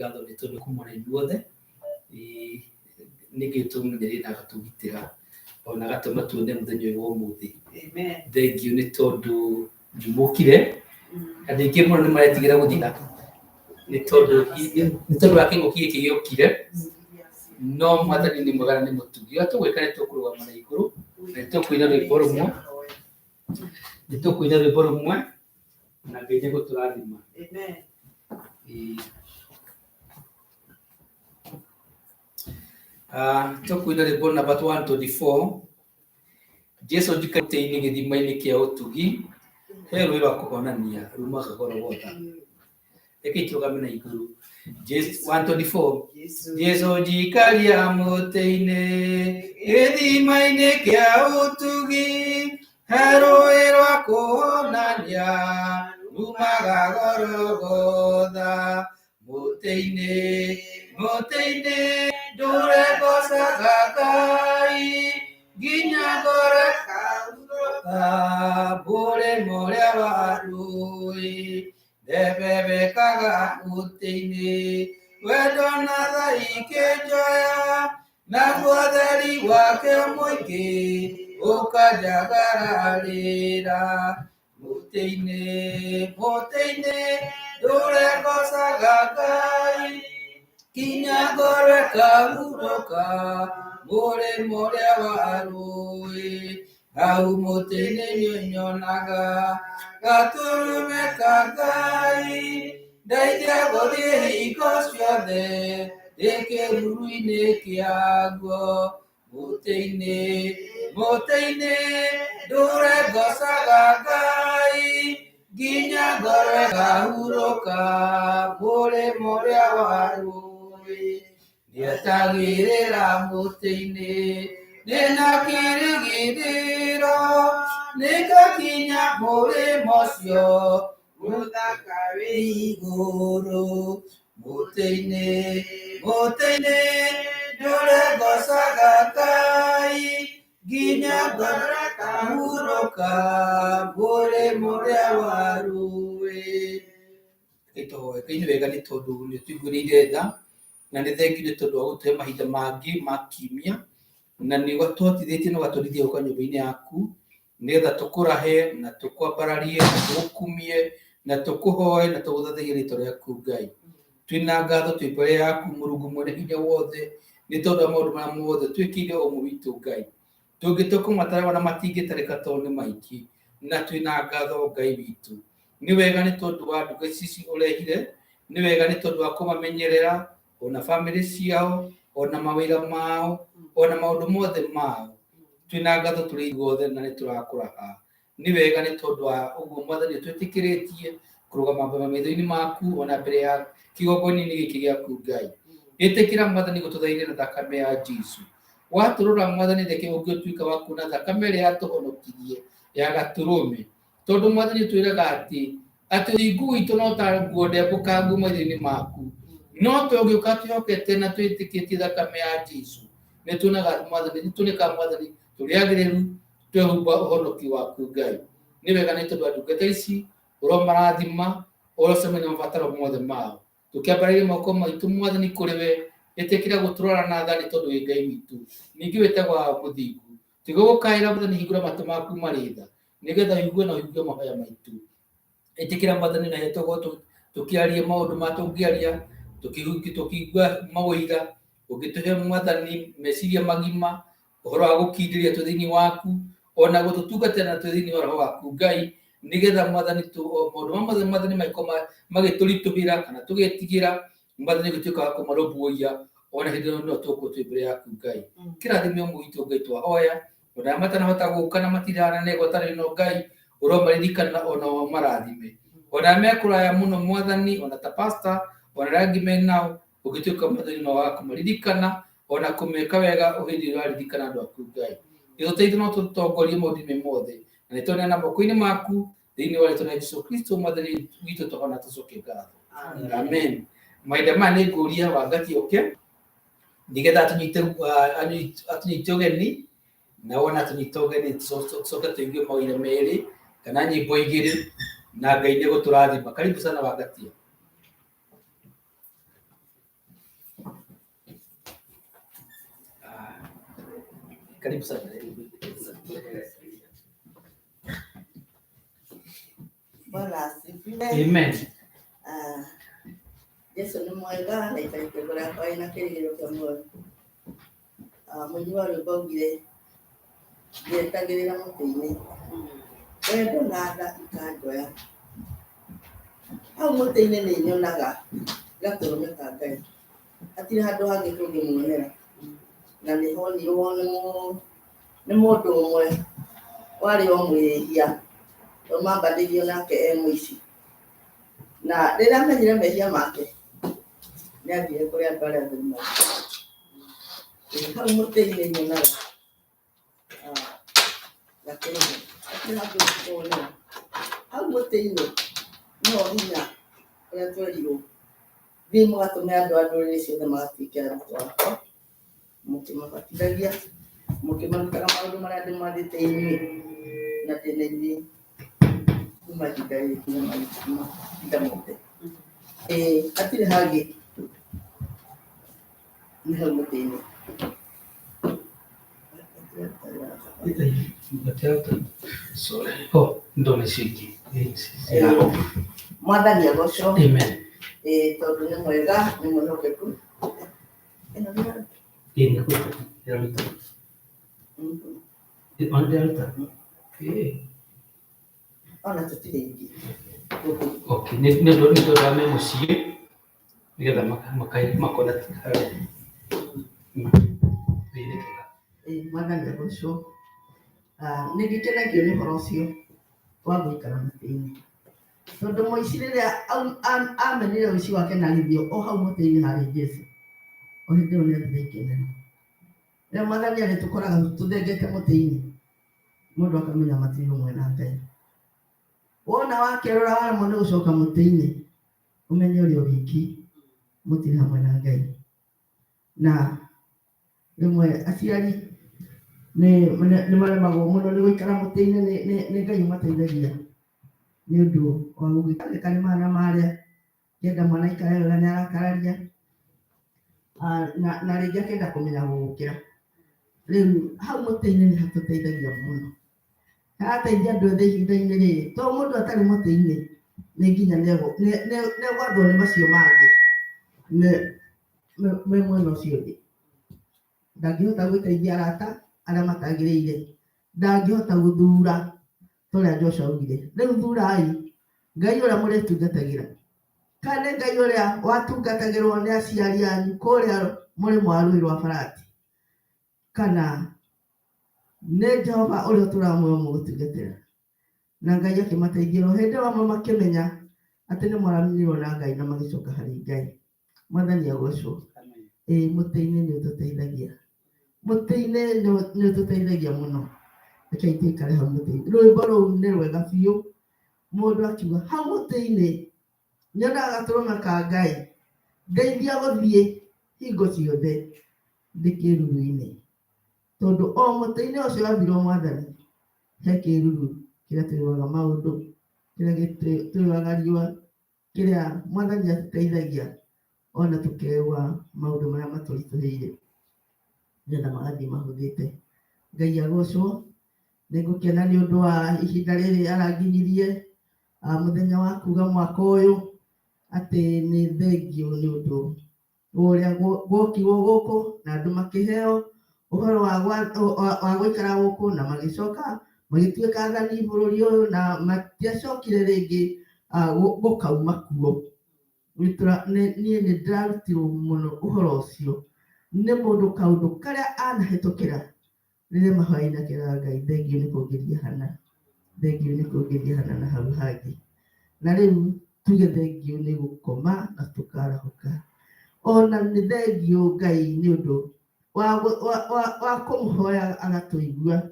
Ngatho nĩ tondũ kũmona inyuothe. Nĩ Ngai ũtũmenyereire na agatũgitĩra ona agatũma tuone mũthenya ũyũ wa ũmũthĩ. Amen. Thengiũ nĩ tondũ nĩ mũkire. Andũ aingĩ mũno nĩ maretigĩra gũthiĩ nĩ tondũ wa kĩng'ũki gĩkĩ gĩokire, no Mwathani nĩ mwega na nĩ mũtugi. Ũrĩa tũgwĩka nĩ tũkũrũgama na igũrũ na nĩ tũkũina rwĩmbo rũmwe, nĩ tũkũina rwĩmbo rũmwe na Ngai nĩ egũtũrathima. Amen. Ĩĩ. Ah, tũkũina rwĩmbo namba 124, Jesu njikarĩte-inĩ gĩthima-inĩ kĩa ũtugi, he rũĩ rwa kũhonania rumaga Golgotha. Reke tũrũgame na igũrũ. Jesu 124. Jesu. Jesu njikaria mũtĩ-inĩ gĩthima-inĩ kĩa ũtugi, he rũĩ rwa kũhonania rumaga Golgotha. Mũtĩ-inĩ, mũtĩ-inĩ ndũre ngocaga Ngai nginya ngoro ĩkahurũka mũrĩmo ũrĩa wa rũĩ. Ndebebekaga mũtĩ-inĩ wendo na tha ikĩnjoya, naguo theri wake mũingĩ ũkanjagararĩra. Mũtĩ-inĩ, mũtĩ-inĩ ndũre ngocaga Ngai nginya ngoro ĩkahurũka mũrĩmo ũrĩa wa rũĩ. Hau mũtĩ-inĩ nĩnyonaga gatũrũme ka Ngai, ndeithia gũthiĩ hingo ciothe ndĩ kĩruru-inĩ kĩaguo. Mũtĩ-inĩ, mũtĩ-inĩ ndũre ngocaga Ngai nginya ngoro ĩkahurũka mũrĩmo ũrĩa wa rũĩ. Nĩetagĩrĩra mũtĩ-inĩ ndĩna kĩrĩgĩrĩro, nĩngakinya mũrĩmo ũcio mũthaka wĩ igũrũ. Mũtĩ-inĩ, mũtĩ-inĩ ndũre ngocaga Ngai nginya ngoro ĩkahurũka mũrĩmo ũrĩa wa rũĩ. Tũhoe. Ngai nĩ wega nĩ tondũ nĩ ũtũiguĩrĩire tha na nĩ thengiũ nĩ tondũ wa gũtũhe mahinda mangĩ ma kiumia, na nĩ ũtũhotithĩtie na ũgatũrithia gũka nyũmba-inĩ yaku nĩgetha tũkũrahe na tũkwambararie na tũgũkumie na tũkũhoe na tũgũthathaiye rĩtwa rĩaku Ngai. Twĩna ngatho twĩ mbere yaku Mũrungu mwene hinya wothe nĩ tondũ wa maũndũ marĩa mothe twĩkĩire ũmwe witũ Ngai. Tũngĩtua kũmatara ona matingĩtarĩka tondũ nĩ maingĩ, na twĩna ngatho Ngai witũ. Nĩ wega nĩ tondũ wa ndungata ici ũrehire, nĩ wega nĩ tondũ wa kũmamenyerera ona bamĩrĩ ciao, ona mawĩra mao, ona maũndũ mothe mao. Twĩna ngatho tũrĩ ithuothe na nĩ tũrakũraha. Nĩ wega nĩ tondũ wa ũguo Mwathani ũtwĩtĩkĩrĩtie kũrũgama mbere maitho-inĩ maku ona mbere ya kĩgongona-inĩ gĩkĩ gĩaku Ngai. Ĩtĩkĩra Mwathani gũtũthaithia na thakame ya Jesu. Watũrora Mwathani reke ũngĩ ũtuĩka wa kuona thakame ĩrĩa yatũhonokirie ya gatũrũme. Tondũ Mwathani ũtwĩraga atĩ ũthingu witũ no ta nguo ndembũkangu maitho-inĩ maku. No tũngĩũka twĩhokete na twĩtĩkĩtie thakame ya Jesu, nĩ tuonaga Mwathani, nĩ tuonekaga Mwathani tũrĩ agĩrĩru twehumba ũhonoki waku Ngai. Nĩ wega nĩ tondũ wa ndungata ici ũromarathima, ũrocemania na mabataro mothe mao. Tũkĩambararia moko maitũ Mwathani kũrĩ we, ĩtĩkĩra gũtũrora na tha nĩ tondũ wĩ Ngai witũ. Ningĩ wĩtagwo wa mũthingu. Tiga gũkaĩra Mwathani, hingũra matũ maku marĩ tha, nĩgetha ũigue na ũhingie mahoya maitũ. Ĩtĩkĩra Mwathani na tũkorwo tũkĩaria maũndũ ma tũngĩaria, tũkĩigua maũira, ũngĩtũhe Mwathani meciria magima, ũhoro wa gũkindĩria twĩ thĩinĩ waku, ona gũtũtungatĩra na twĩ thĩinĩ wa roho waku Ngai, nĩgetha Mwathani maũndũ ma mothe Mwathani mangĩkorwo magĩtũritũhĩra kana tũgĩtigĩra, Mwathani gũtuĩka wa kũmarũmbũiya ona hĩndĩ ĩyo no tũgũkorwo twĩ mbere yaku Ngai. Kĩrathime ũmwe witũ Ngai twahoya, ona arĩa matanahota gũka na matirana ngwatanĩro ĩno Ngai, ũromaririkana ona ũmarathime. Ona arĩa me kũraya mũno Mwathani, ona ta pastor, ona arĩa angĩ me nao, ũngĩtuĩka Mwathani no wa kũmaririkana ona kũmeka wega hĩndĩ ĩrĩa ũraririkana andũ aku Ngai. Gĩtũteithie no tũtongorie maũndũ-inĩ mothe, na nĩ tũneana moko-inĩ maku thĩinĩ wa rĩtwa rĩa Jesu Kristo Mwathani witũ tũhona tũcoke ngatho. Amen. Mahinda maya nĩ ngũria Wangati oke nĩgetha atũnyite ũgeni na wona atũnyita ũgeni tũcoke tũigue maũira merĩ kana nyĩmbo igĩrĩ na Ngai nĩ gũtũrathima. Karibu sana Wangatia. Karibu sana. Bwana asifiwe. Amen. Ah, Jesu nĩ mwega na itarĩte ngoro yakwa ĩna kĩrĩgĩrĩro kĩa muoyo. Ah, mũini wa rwĩmbo augire ndietagĩrĩra mũtĩ-inĩ, wendo na tha ikanjoya. Hau mũtĩ-inĩ nĩ nyonaga gatũrũme ka Ngai, hatirĩ handũ hangĩ tũngĩmuonera, na nĩ honirwo nĩ mũndũ ũmwe warĩ o mwĩhia, tondũ mambanĩirio nake e mũici. Na rĩrĩa amenyire mehia make, nĩ athire kũrĩ andũ arĩa atheru marĩ. Hau mũtĩ-inĩ nyonaga gatũrũme, hatirĩ handũ tũkuonera. Hau mũtĩ-inĩ nĩho hinya ũrĩa twerirwo, thiĩ mũgatũme andũ a ndũrĩrĩ ciothe magatuĩke arutwo akwa, mũkĩmabatithagia, mũkĩmarutaga maũndũ marĩa ndĩmwathĩte inyuĩ, na ndĩ na inyuĩ kuma ihinda rĩrĩ nginya mahinda mothe. Hatirĩ hangĩ, nĩ hau mũtĩ-inĩ. Sorry. Oh, ndo nĩ ciingĩ. Mwathani agocwo. Amen. Tondũ nĩ mwega, nĩ mwĩhokeku. Ĩno nĩ yaruta. Ĩĩ nĩ kũruta. Ĩraruta. Ona ndĩraruta. Ĩĩ. Ona tũtirĩ aingĩ. Okay, nĩ nĩ ũndũ wa me mũciĩ nĩgetha makona harĩa. Ĩĩ nĩ kega. Mwathani agocwo. Nĩ ngĩkenagio nĩ ũhoro ũcio wa gũikara mũtĩ-inĩ, tondũ mũici rĩrĩa amenire ũici wake na agĩthiĩ o hau mũtĩ-inĩ harĩ Jesũ, o hĩndĩ ĩyo nĩ athire ikenero. Rĩrĩa Mwathani arĩtũkoraga tũthengete mũtĩ-inĩ, mũndũ akamenya matirĩ rũmwe na Ngai. Wona wakerũra waremwo nĩ gũcoka mũtĩ-inĩ, ũmenye ũrĩ o wiki, mũtirĩ hamwe na Ngai. Na rĩmwe aciari nĩ maremagwo mũno nĩ gũikara mũtĩ-inĩ, nĩ Ngai ũmateithagia nĩ ũndũ wa gũgĩtangĩka nĩ maya na marĩa, kĩenda mwana aikare wega nĩ arakararia, na rĩngĩ akĩenda kũmenya gũgũkĩra. Rĩu hau mũtĩ-inĩ nĩ hatũteithagia mũno, harateithia andũ ethĩ ihinda-inĩ rĩrĩ, tondũ mũndũ atarĩ mũtĩ-inĩ nĩ nginya nĩegwathwo nĩ macio mangĩ me mwena ũcio ũngĩ. Ndangĩhota gwĩteithia arata arĩa matagĩrĩire, ndangĩhota gũthura ta ũrĩa Joshua augire, rĩu thurai Ngai ũrĩa mũrĩtungatagĩra, kana nĩ Ngai ũrĩa watungatagĩrwo nĩ aciari anyu kũrĩa mũrĩmo wa rũĩ rwa Farati, kana nĩ Jehova ũrĩa ũtũũraga muoyo mũgũtungatĩra. Na Ngai akĩmateithia o hĩndĩ ĩyo amwe makĩmenya atĩ nĩ moranirwo na Ngai na magĩcoka harĩ Ngai. Mwathani agocwo. Ĩĩ mũtĩ-inĩ nĩ ũtũteithagia, mũtĩ-inĩ nĩ ũtũteithagia mũno. Rekei tũikare hau mũtĩ-inĩ. Rwĩmbo rũu nĩ rwega biũ, mũndũ akiuga hau mũtĩ-inĩ nyonaga gatũrũme ka Ngai, ndeithia gũthiĩ hingo ciothe ndĩ kĩruru-inĩ, tondũ o mũtĩ-inĩ ũcio wambirwo Mwathani he kĩruru kĩrĩa tũigaga maũndũ, kĩrĩa tũigaga riũa, kĩrĩa Mwathani atũteithagia ona tũkewa maũndũ marĩa matũritũhĩire nĩgetha magathiĩ mahũthĩte. Ngai agocwo. Nĩ ngũkena nĩ ũndũ wa ihinda rĩrĩ aranginyirie, mũthenya wa kuga mwaka ũyũ atĩ nĩ thengio nĩ ũndũ wa ũrĩa gwokirwo gũkũ na andũ makĩheo ũhoro wa gũikara gũkũ, na magĩcoka magĩtuĩka athani bũrũri ũyũ, na matiacokire rĩngĩ gũkauma kuo. Niĩ nĩ ndĩrarutirwo mũno ũhoro ũcio nĩ mũndũ kaũndũ karĩa anahĩtũkĩra rĩrĩa mahoya-inĩ akĩraga Ngai thengio nĩ kũngĩria hana, thengio nĩ kũngĩria hana na hau hangĩ. Na rĩu tuge thengio nĩ gũkoma na tũkarahũka. Ona nĩ thengio Ngai nĩ ũndũ wa kũmũhoya agatũigua.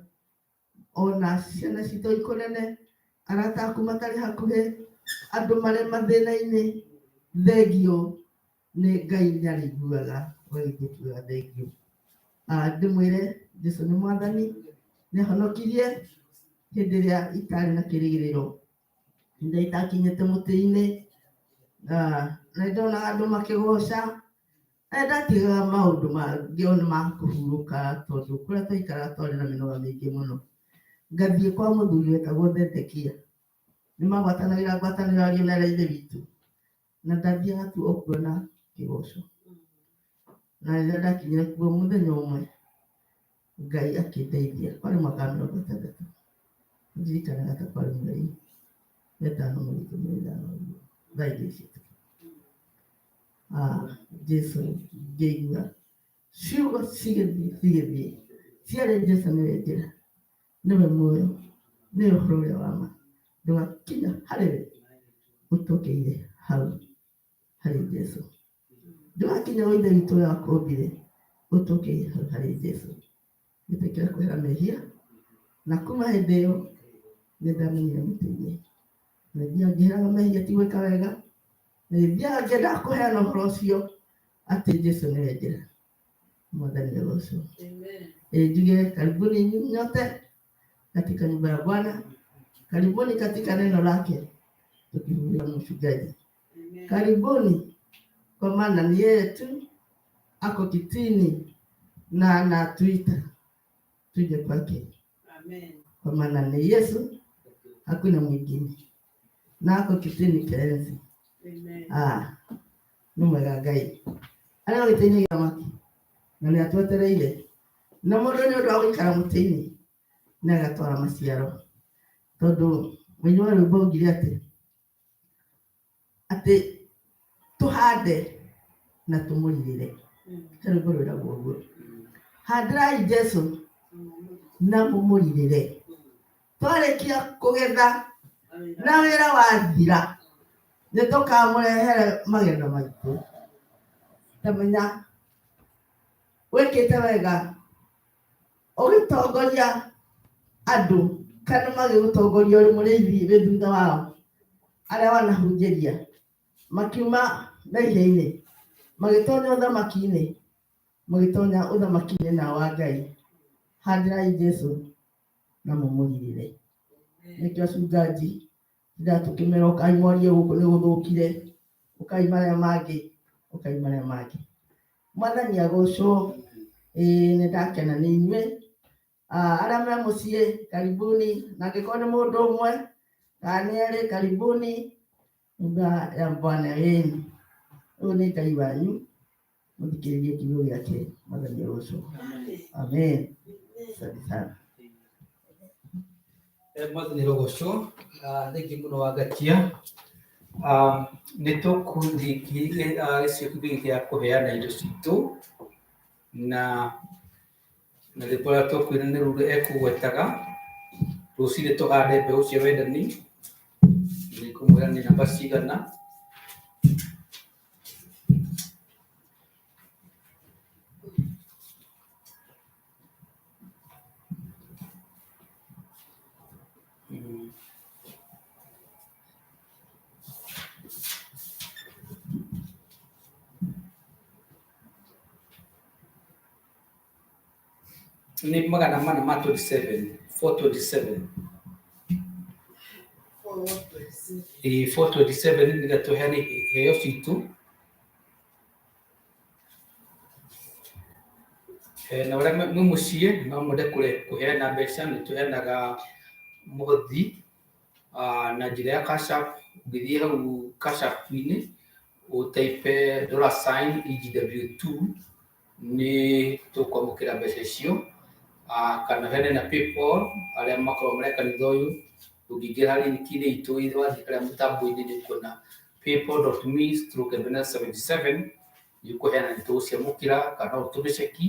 Ona ciana citũ ikũnene, arata aku matarĩ hakuhĩ, andũ marĩ mathĩna-inĩ, thengio nĩ Ngai nĩ arĩiguaga ũgagĩthiĩ tugaga thengio. Ndĩmwĩre Jesũ nĩ Mwathani, nĩ ahonokirie hĩndĩ ĩrĩa itarĩ na kĩrĩgĩrĩro, hĩndĩ ĩrĩa itakinyĩte mũtĩ-inĩ, na nĩndonaga andũ makĩgoca, Ndatigaga maũndũ mangĩ ona ma kũhurũka tondũ kũrĩa twaikaraga twarĩ na mĩnoga mĩingĩ mũno. Ngathiĩ kwa mũthuri wetagwo Zedekia. Nĩ magwatanagĩra ngwatanĩro ariũ na ithe witũ. Na ndathiaga tu o kuona kĩgoco. Na rĩrĩa ndakinyire kuo mũthenya ũmwe, Ngai akĩndeithia. Kwarĩ mwaka wa 60. Ndirikanaga ta kwarĩ mweri wetano mweri 15 ũguo, thaa 2 cia ũtukũ. Jesu ngĩigua ciugo cigĩthiĩ cigĩthiĩ ciarĩ Jesu nĩwe njĩra nĩwe muoyo nĩwe ũhoro ũrĩa wa ma ndũgakinya harĩ we ũtũkĩire hau harĩ Jesu ndũgakinya gwa ithe witũ ũrĩa wakũmbire ũtũkĩire hau harĩ Jesu ngĩtĩkĩra kwĩhera mehia na kuma hĩndĩ ĩyo nĩ ndamenyire mũtĩ-inĩ na thiaga ngĩheraga mehia ti gwĩka wega na thiaga ngĩendaga kũheana ũhoro ũcio atĩ Jesu nĩwe njĩra. Mwathani agocwo. Njuge karibuni nyote katika nyumba ya Bwana, karibuni katika neno lake tukihubiriwa na mchungaji. Karibuni, kwa maana ni yeye tu ako kitini na anatuita tuje kwake. Kwa maana ni Yesu, hakuna mwingine, na ako kitini cha enzi. Nĩ mwega Ngai arĩa gĩtĩ-inĩ gĩa maki na nĩ atwetereire na mũndũ nĩ ũndũ wa gũikara mũtĩ-inĩ nĩ agatwara maciaro tondũ mũini wa rwĩmbo augire atĩ tũhande na tũmũrirĩre. He rwĩmbo rwĩragwo ũguo, handĩrai Jesu na mũmũrirĩre, twarĩkia kũgetha na wĩra wathira nĩ tũkamũrehere magetha maitũ. Tamenya wĩkĩte wega ũgĩtongoria andũ kana magĩgũtongoria ũrĩ mũrĩithi wĩ thutha wao arĩa wanahunjĩria makiuma mehia-inĩ magĩtonya ũthamaki-inĩ magĩtonya ũthamaki-inĩ na wa Ngai. Handĩrai Jesu na mũmũrirĩre. Nĩkĩo acungaji ndatũkĩmera ũkai mwarie gũkũ nĩ gũthũkire, ũkai marĩa mangĩ, ũkai marĩa mangĩ. Mwathani agocwo. Ĩĩ nĩ ndakena nĩ inyuĩ. Arĩa me mũciĩ karibuni, na angĩkorwo nĩ mũndũ ũmwe kana nĩ erĩ karibuni nyumba ya Bwana yenu. Ũyũ nĩ Ngai wanyu, mũthikĩrĩrie kiugo gĩake. Mwathani agocwo. Amen. Asante sana. Mwathani rogocwo. Thengi mũno Wangatia. Nĩ tũkũthiĩ gĩcigo gĩkĩ gĩa kũheana indo citũ na rwĩmbo rũrĩa tũkũina nĩ rũrũ ekũgwetaga rũcinĩ tũhande mbeũ cia wendani. Nĩngũmwĩra nĩ namba cigana. Nĩ 427, 427. Ĩĩ 427 nĩgetha tũheane iheo citũ. Na ũrĩa mwĩ mũciĩ no mwende kũheana mbeca, nĩ tũheanaga mũhothi na njĩra ya Cash App. Ũngĩthiĩ hau Cash App-inĩ ũtaipe dollar sign EGW2 nĩ tũkwamũkĩra mbeca icio, kana ũheane na PayPal arĩa makoragwo marĩ a kanitha ũyũ. Ũngĩingĩra link-inĩ itũ wathiĩ harĩa mũtambo-inĩ nĩ ũkuona paypal.me/Ebenezer77 nĩ ũkũheana nĩ tũgũciamũkĩra, kana no ũtũme ceki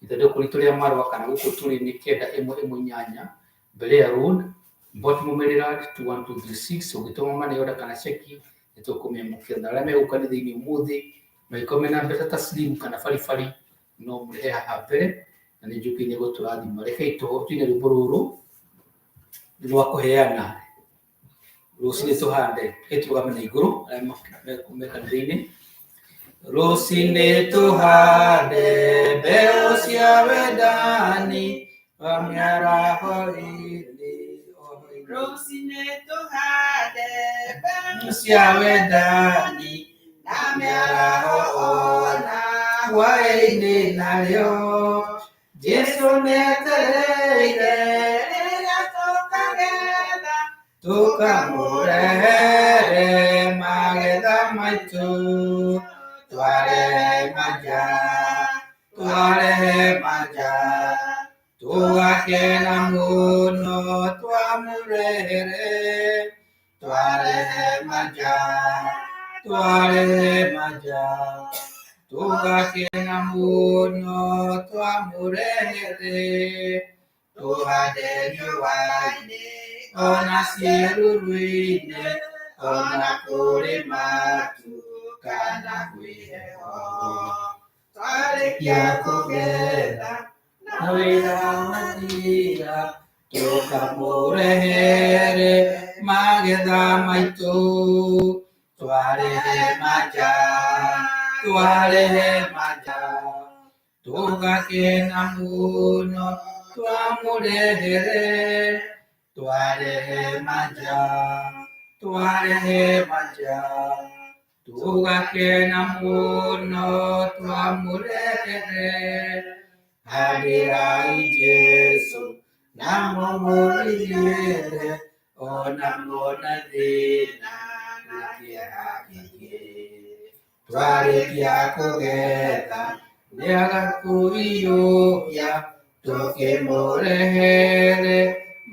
ithandũkũ ritũ rĩa marũa kana gũkũ tũrĩ nĩ 918 Belair Road, Baltimore, Maryland 21236. Ũngĩtũma money order kana ceki nĩ tũkũmĩamũkĩra. Na arĩa megũka kanitha-inĩ ũmũthĩ mangĩkorwo mena mbeca taslimu kana baribari no mũrehe haha mbere na nĩ njũkĩ nĩ gũtũrathima. Rekei tũine rwĩmbo rũrũ rwa kũheana rũcinĩ tũhande. Rekei tũrũgame na igũrũ arĩa me kanitha-inĩ. Rũcinĩ tũhande mbeũ cia wendani wa mĩaraho ĩrĩ Rũcinĩ tũhande mbeũ cia wendani na mĩaraho ona hwaĩ-inĩ narĩo Jesũ nĩetereire rĩrĩa tũkagetha tũkamũrehere magetha maitũ twarehe manja twarehe manja tũgakena mũno twamũrehere twarehe manja twarehe manja tũgakena mũno twamũrehere tũhande riũa-inĩ ona ciĩruru-inĩ ona kũrĩ matu kana kwĩ heho twarĩkia kũgetha na wĩra wathira tũkamũrehere magetha maitũ twarehe manja twarehe manja tũgakena mũno twamũrehere twarehe manja twarehe manja tũgakena mũno twamũrehere handĩrai Jesũ na mũmũrĩre ona muona thĩna na kĩeha kĩingĩ twarĩkia kũgetha nĩagatũiyũkia tũkĩmũrehere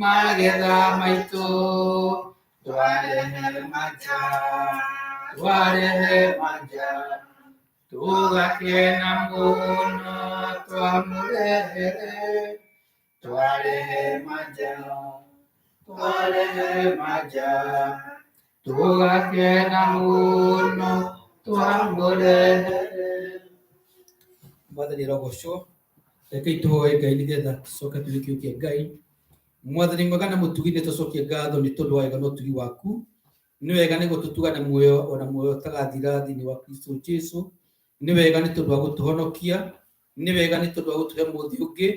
magetha maitũ twarehe manja twarehe manja tũgakena mũno twamũrehere twarehe manja twarehe manja tũgakena mũno twamũrehere Mwathani arogocwo rekei tũhoe Ngai nĩgetha tũcoke tũrĩ kĩo kĩa Ngai Mwathani mwega na mũtugi nĩ tũcokie ngatho nĩ tondũ wa wega na ũtugi waku nĩ wega nĩ gũtũtuga na muoyo ona muoyo ũtagathira thĩinĩ wa Kristo Jesu nĩ wega nĩ tondũ wa gũtũhonokia nĩ wega nĩ tondũ wa gũtũhe mũthĩ ũngĩ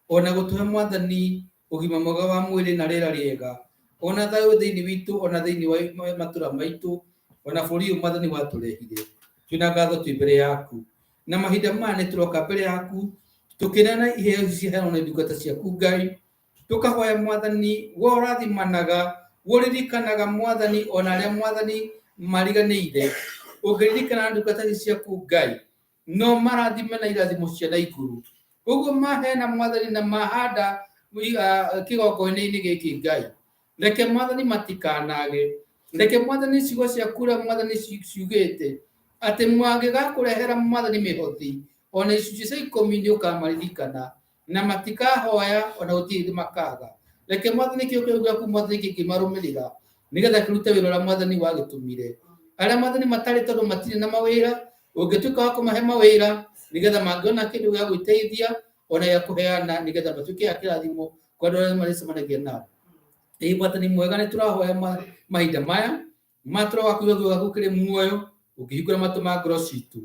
ona gũtũhe Mwathani ũgima mwega wa mwĩrĩ na rĩera rĩega ona thayũ thĩinĩ witũ ona thĩinĩ wa matũra maitũ ona bũrũri ũyũ Mwathani watũrehire twĩna ngatho twĩ mbere yaku na mahinda maya nĩ tũroka mbere yaku tũkĩneana iheo ici ciheanwo nĩ ndungata ciaku Ngai tũkahoya Mwathani we ũrathimanaga we ũririkanaga Mwathani ona arĩa Mwathani mariganĩire ũngĩririkana ndungata ici ciaku Ngai no marathime na irathimo cia na igũrũ ũguo maheana Mwathani na mahanda kĩgongona-inĩ gĩkĩ Ngai reke Mwathani matikanage reke Mwathani ciugo ciaku ũrĩa Mwathani ciugĩte atĩ mangĩgakũrehera Mwathani mĩhothi ona icunjĩ cia ikũmi nĩ ũkamaririkana na matikahoya ona gũtirĩ hĩndĩ makaga reke Mwathani kĩo kĩu gĩaku Mwathani kĩngĩmarũmĩrĩra nĩgetha kĩrute wĩra ũrĩa Mwathani wagĩtũmire arĩa Mwathani matarĩ tondũ matirĩ na mawĩra ũngĩtuĩka wa kũmahe mawĩra nĩgetha mangĩona kĩndũ gĩa gwĩteithia ona gĩa kũheana nĩgetha matuĩke a kĩrathimo kwa andũ arĩa marĩcemanagia nao ĩĩ Mwathani mwega nĩ tũrahoya mahinda maya matũra waku gĩaku gĩaku kĩrĩ muoyo ũngĩhingũra matũ ma ngoro citũ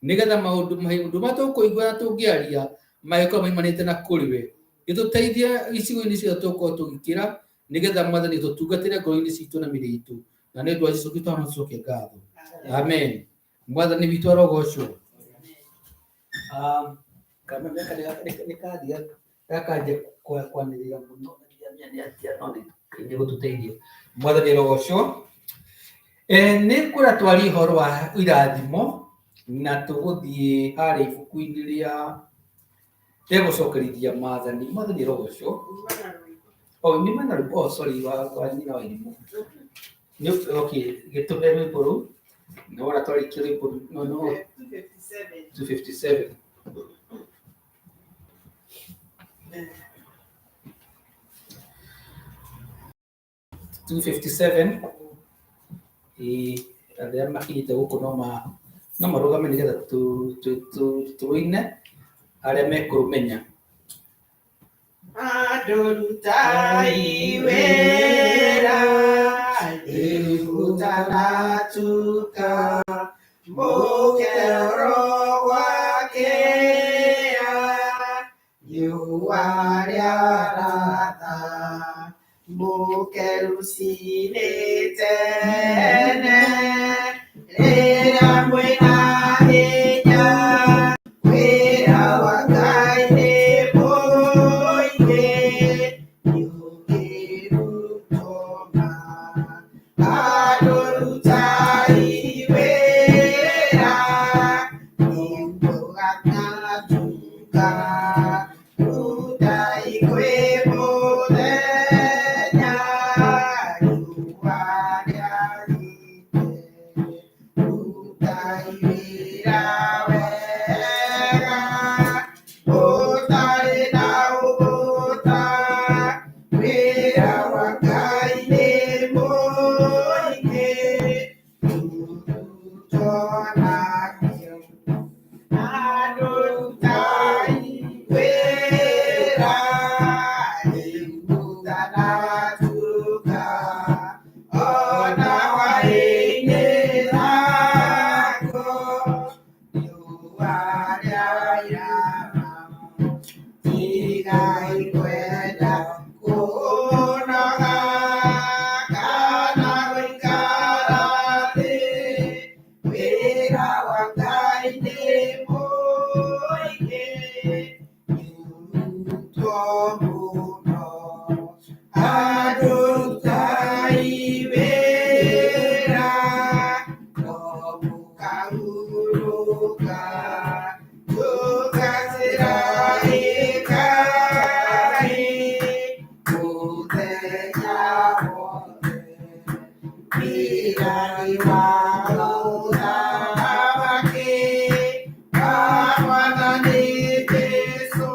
nĩgetha maũndũ maũndũ marĩa tũkũigua na tũngĩaria magĩkorwo maimanĩte na kũrĩ we gĩtũteithie icigo-inĩ ciothe tũgũkorwo tũgĩkĩra nĩgetha Mwathani tũtungatĩre ngoro-inĩ citũ na mĩrĩ itũ na nĩ ũndũ wa Jesũ Kristo tũcokie ngatho amen Mwathani witũ arogocwo kameme nĩ kathiĩ gakanjia kwanĩrĩra mũno nĩ atĩa no nĩ gũtũteithia Mwathani arogocwo nĩ kwĩra twarie ũhoro wa irathimo na tũgũthiĩ harĩa ibuku-inĩ rĩa rĩa gũcokerithia maathani Mwathani arogocwo oh nĩ mana rwĩmbo oh sorry wa nyina wa irimũ nĩ okay gĩtũhe rwĩmbo rũu na wona twarĩkia rwĩmbo no no 257. 257 257 ĩ arĩa makinyĩte gũkũ no ma no marũgame nĩgetha tũine arĩa mekũrũmenya Andũ rutai wĩra rĩu gũtanatuka mũkero gwakĩa riũa rĩaratha mũke rũcinĩ tene rĩrĩa mwĩna hinya. Ũtanatuka, rutai kwĩ mũthenya, riũa rĩarĩte. Rutai wĩra wega, ũtarĩ na ũgũta. Wĩra wa Ngai nĩ mũingĩ, tũrutwo nakĩo. Arutai wĩra, rĩu ũtanatuka, ona hwaĩ-inĩ naguo, riũa rĩairama. Tigai kwenda kũnoga kana gũikara thĩ, wĩra wa Ngai nĩ mũingĩ, nĩũrutwo mũno. Arutai wĩra, no mũkahurũka, tũgacĩra ĩkai mũthenya wothe. Wĩra nĩ wa mũthamaki, wa Mwathani Jesũ,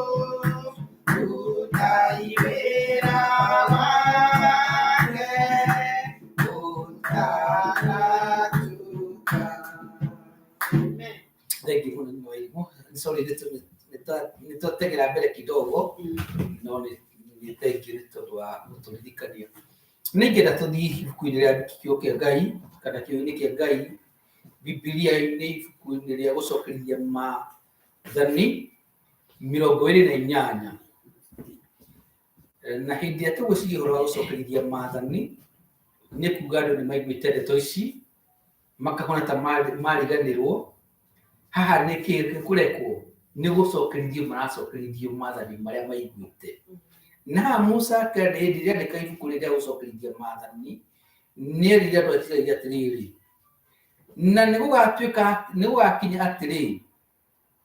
rutai wĩra wake ũtanatuka. Amen. Thank you mũno nĩ Wairimũ. Sorry nĩ twategera mbere kidogo no nĩ thank you nĩ tondũ wa gũtũririkania. Nĩ ingĩenda tũthiĩ ibuku-inĩ rĩa kiugo kĩa Ngai kana kiugo-inĩ kĩa Ngai Bibilia-inĩ ibuku-inĩ rĩa gũcokereria maathani 28. Na hĩndĩ ĩrĩa tũgwĩciria ũhoro wa gũcokereria maathani nĩ kuga andũ nĩ maiguĩte ndeto ici makahona ta mariganĩrwo. Haha nĩ kĩ kũrekwo nĩ gũcokerithio maracokerithio maathani marĩa maiguĩte. Na haha Musa hĩndĩ ĩrĩa andĩka ibuku rĩrĩa gũcokerithia maathani nĩ erire andũ a Isiraeli atĩrĩrĩ, na nĩ gũgatuĩka nĩ gũgakinya atĩrĩ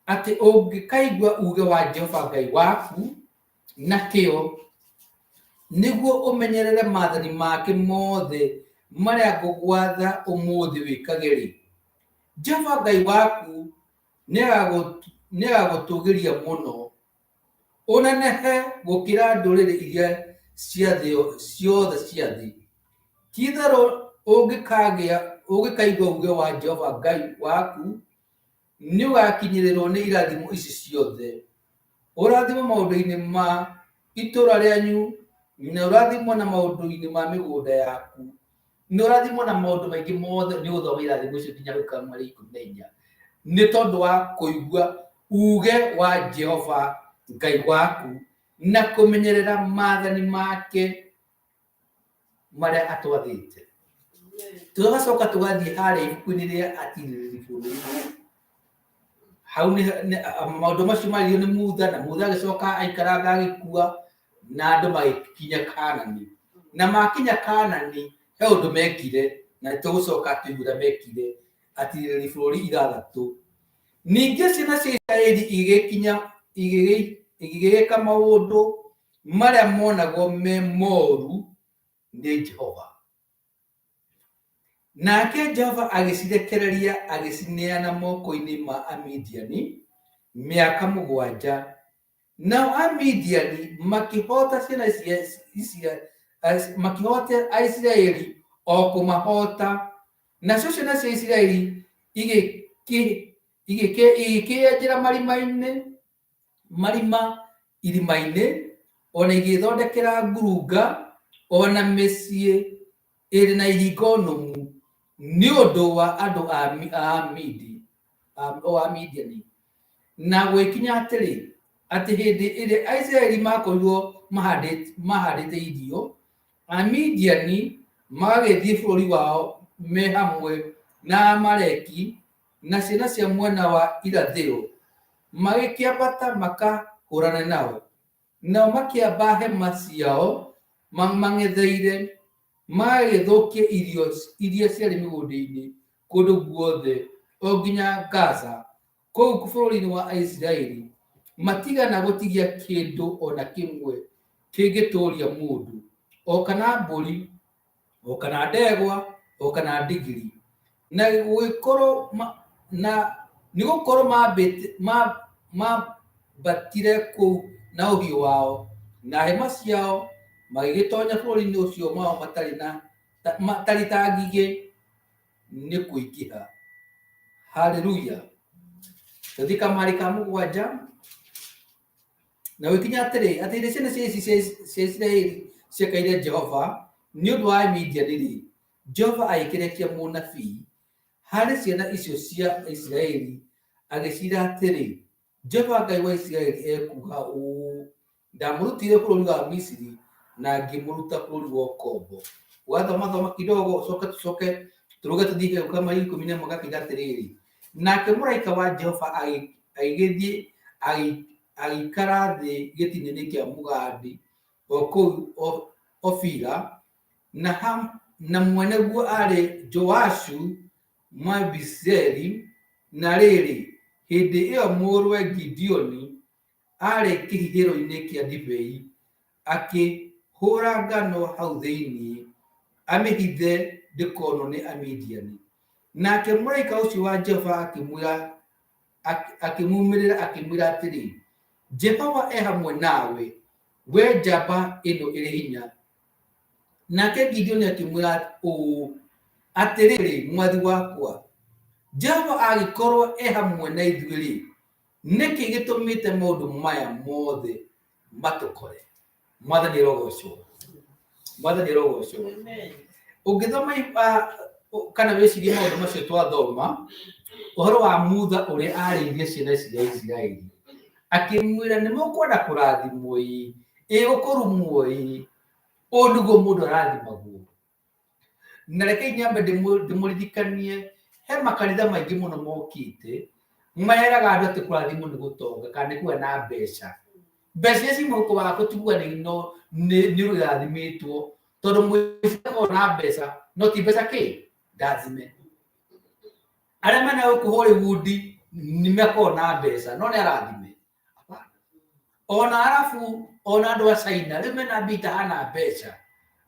atĩ ũngĩkaigua uge wa Jehova Ngai waku na kĩyo nĩguo ũmenyerere maathani make mothe marĩa ngũgwatha ũmũthĩ wĩkage-rĩ, Jehova Ngai waku nĩagagũtũgĩria mũno, ũnenehe gũkĩra ndũrĩrĩ iria cia thĩ ciothe cia thĩ. Ti-itherũ ũngĩkaigua uge wa Jehova Ngai waku, nĩũgakinyĩrĩrwo nĩ irathimo ici ciothe. Ũrathimwo maũndũ-inĩ ma itũũra rĩanyu, na ũrathimwo na maũndũ-inĩ ma mĩgũnda yaku, nĩ ũrathimwo na maũndũ maingĩ mothe. Nĩ ũgũthoma irathimo icio nginya hau marĩ 14 nĩ tondũ wa kũigua uge wa Jehova Ngai waku na kũmenyerera maathani make marĩa atwathĩte. Tũgacoka tũgathiĩ harĩa ibuku-inĩ rĩa atirĩrĩri bũrũri. Hau nĩ maũndũ macio maririo nĩ Mutha, na Mutha agĩcoka aikaranga agĩkua, na andũ magĩkinya Kanani. Na makinya Kanani he ũndũ mekire, na nĩtũgũcoka tũigue ũrĩa mekire atirĩrĩri bũrũri 6. Ningĩ ciana cia Isiraeli igĩkinya igĩgĩka maũndũ marĩa monagwo me moru nĩ Jehova. Nake Jehova agĩcirekereria agĩcineana moko-inĩ ma Amidiani mĩaka 7. Nao Amidiani makĩhoota ciana cia makĩhoota Aisiraeli o kũmahoota. Nacio ciana cia Isiraeli igĩkĩenjera marima irima-inĩ, ona igĩthondekera ngurunga, ona mĩciĩ ĩrĩ na ihingo nũmu, nĩ ũndũ wa andũ a Midiani. Na gũgĩkinya atĩrĩ, atĩ hĩndĩ ĩrĩa Aisiraeli makorirwo mahandĩte irio, Amidiani magagĩthiĩ bũrũri wao me hamwe na Amaleki na ciana cia mwena wa irathĩro, magĩkĩambata makahũrane nao. Nao makĩamba hema ciao mang'etheire, magagĩthũkia irio iria ciarĩ mĩgũnda-inĩ kũndũ guothe o nginya Gaza, Kũu bũrũri-inĩ wa Isiraeli matigana gũtigia kĩndũ ona kĩmwe kĩngĩtũũria mũndũ, o kana mbũri, o kana ndegwa, o kana ndigiri. Na gũgĩkorwo na nĩgũkorwo mambatire kũu na ũhiũ wao na hema ciao, magĩgĩtonya bũrũri-inĩ ũcio wao matarĩ ta ngigĩ nĩ kũingĩha. Haleluya. Tũthiĩ kamari ka mũgwanja. Na gũgĩkinya atĩrĩ, atĩ hĩndĩ ciana cia Isiraeli ciakaire Jehova nĩ ũndũ wa Amidiani-rĩ, Jehova agĩkĩrekia mũnabii harĩ ciana icio cia Isiraeli, agĩciĩra atĩrĩ, Jehova Ngai wa Isiraeli ekuuga ũũ, ndamũrutire bũrũri wa Misiri na ngĩmũruta bũrũri wa ũkombo. Ũgathoma thoma kidogo, ũcoke tũcoke tũrũge tũthiĩ kamari 11 gakiuga atĩrĩrĩ, nake mũraika wa Jehova agĩgĩthiĩ agĩikara thĩ gĩtina-inĩ kĩa mũgandi o kũu Ofira, na mwene guo aarĩ Joashu Mũabizeri. Na rĩrĩ, hĩndĩ ĩyo mũrũwe Gideoni aarĩ kĩhihĩro-inĩ kĩa ndibei, akĩhũũra ngano hau thĩinĩ, amĩhithe ndĩkonwo nĩ Amidiani. Nake mũraika ũcio wa Jehova akĩmumĩrĩra akĩmwĩra atĩrĩ, Jehova e hamwe nawe, we njamba ĩno ĩrĩ hinya. Nake Gideoni akĩmwĩra ũũ, atĩrĩrĩ, mwathi wakwa, Jehova angĩkorwo e hamwe na ithuĩ-rĩ, nĩkĩ gĩtũmĩte maũndũ maya mothe matũkore? Mwathani arogocwo. Mwathani arogocwo. Ũngĩthoma kana wĩcirie maũndũ macio twathoma, ũhoro wa Mutha ũrĩa arĩirie ciana cia Isiraeli, akĩmwĩra nĩ mũkwenda kũrathimwo ĩ, ĩ gũkũrumwo ĩ, ũũ nĩguo mũndũ arathimagwo. Na rekei nyambe ndĩmũririkanie, he makanitha maingĩ mũno mokĩte, meraga andũ atĩ kũrathimwo nĩ gũtonga kana nĩ kũgĩa na mbeca. Mbeca iria ci mũhuko waku ti kuga nĩ ũrathimĩtwo, tondũ mũici akoragwo na mbeca no ti mbeca kĩ ndathime. Arĩa mena gũkũ Hollywood nĩ makoragwo na mbeca no nĩ arathime. Ona arabu ona andũ a China rĩu mena mbia itahana mbeca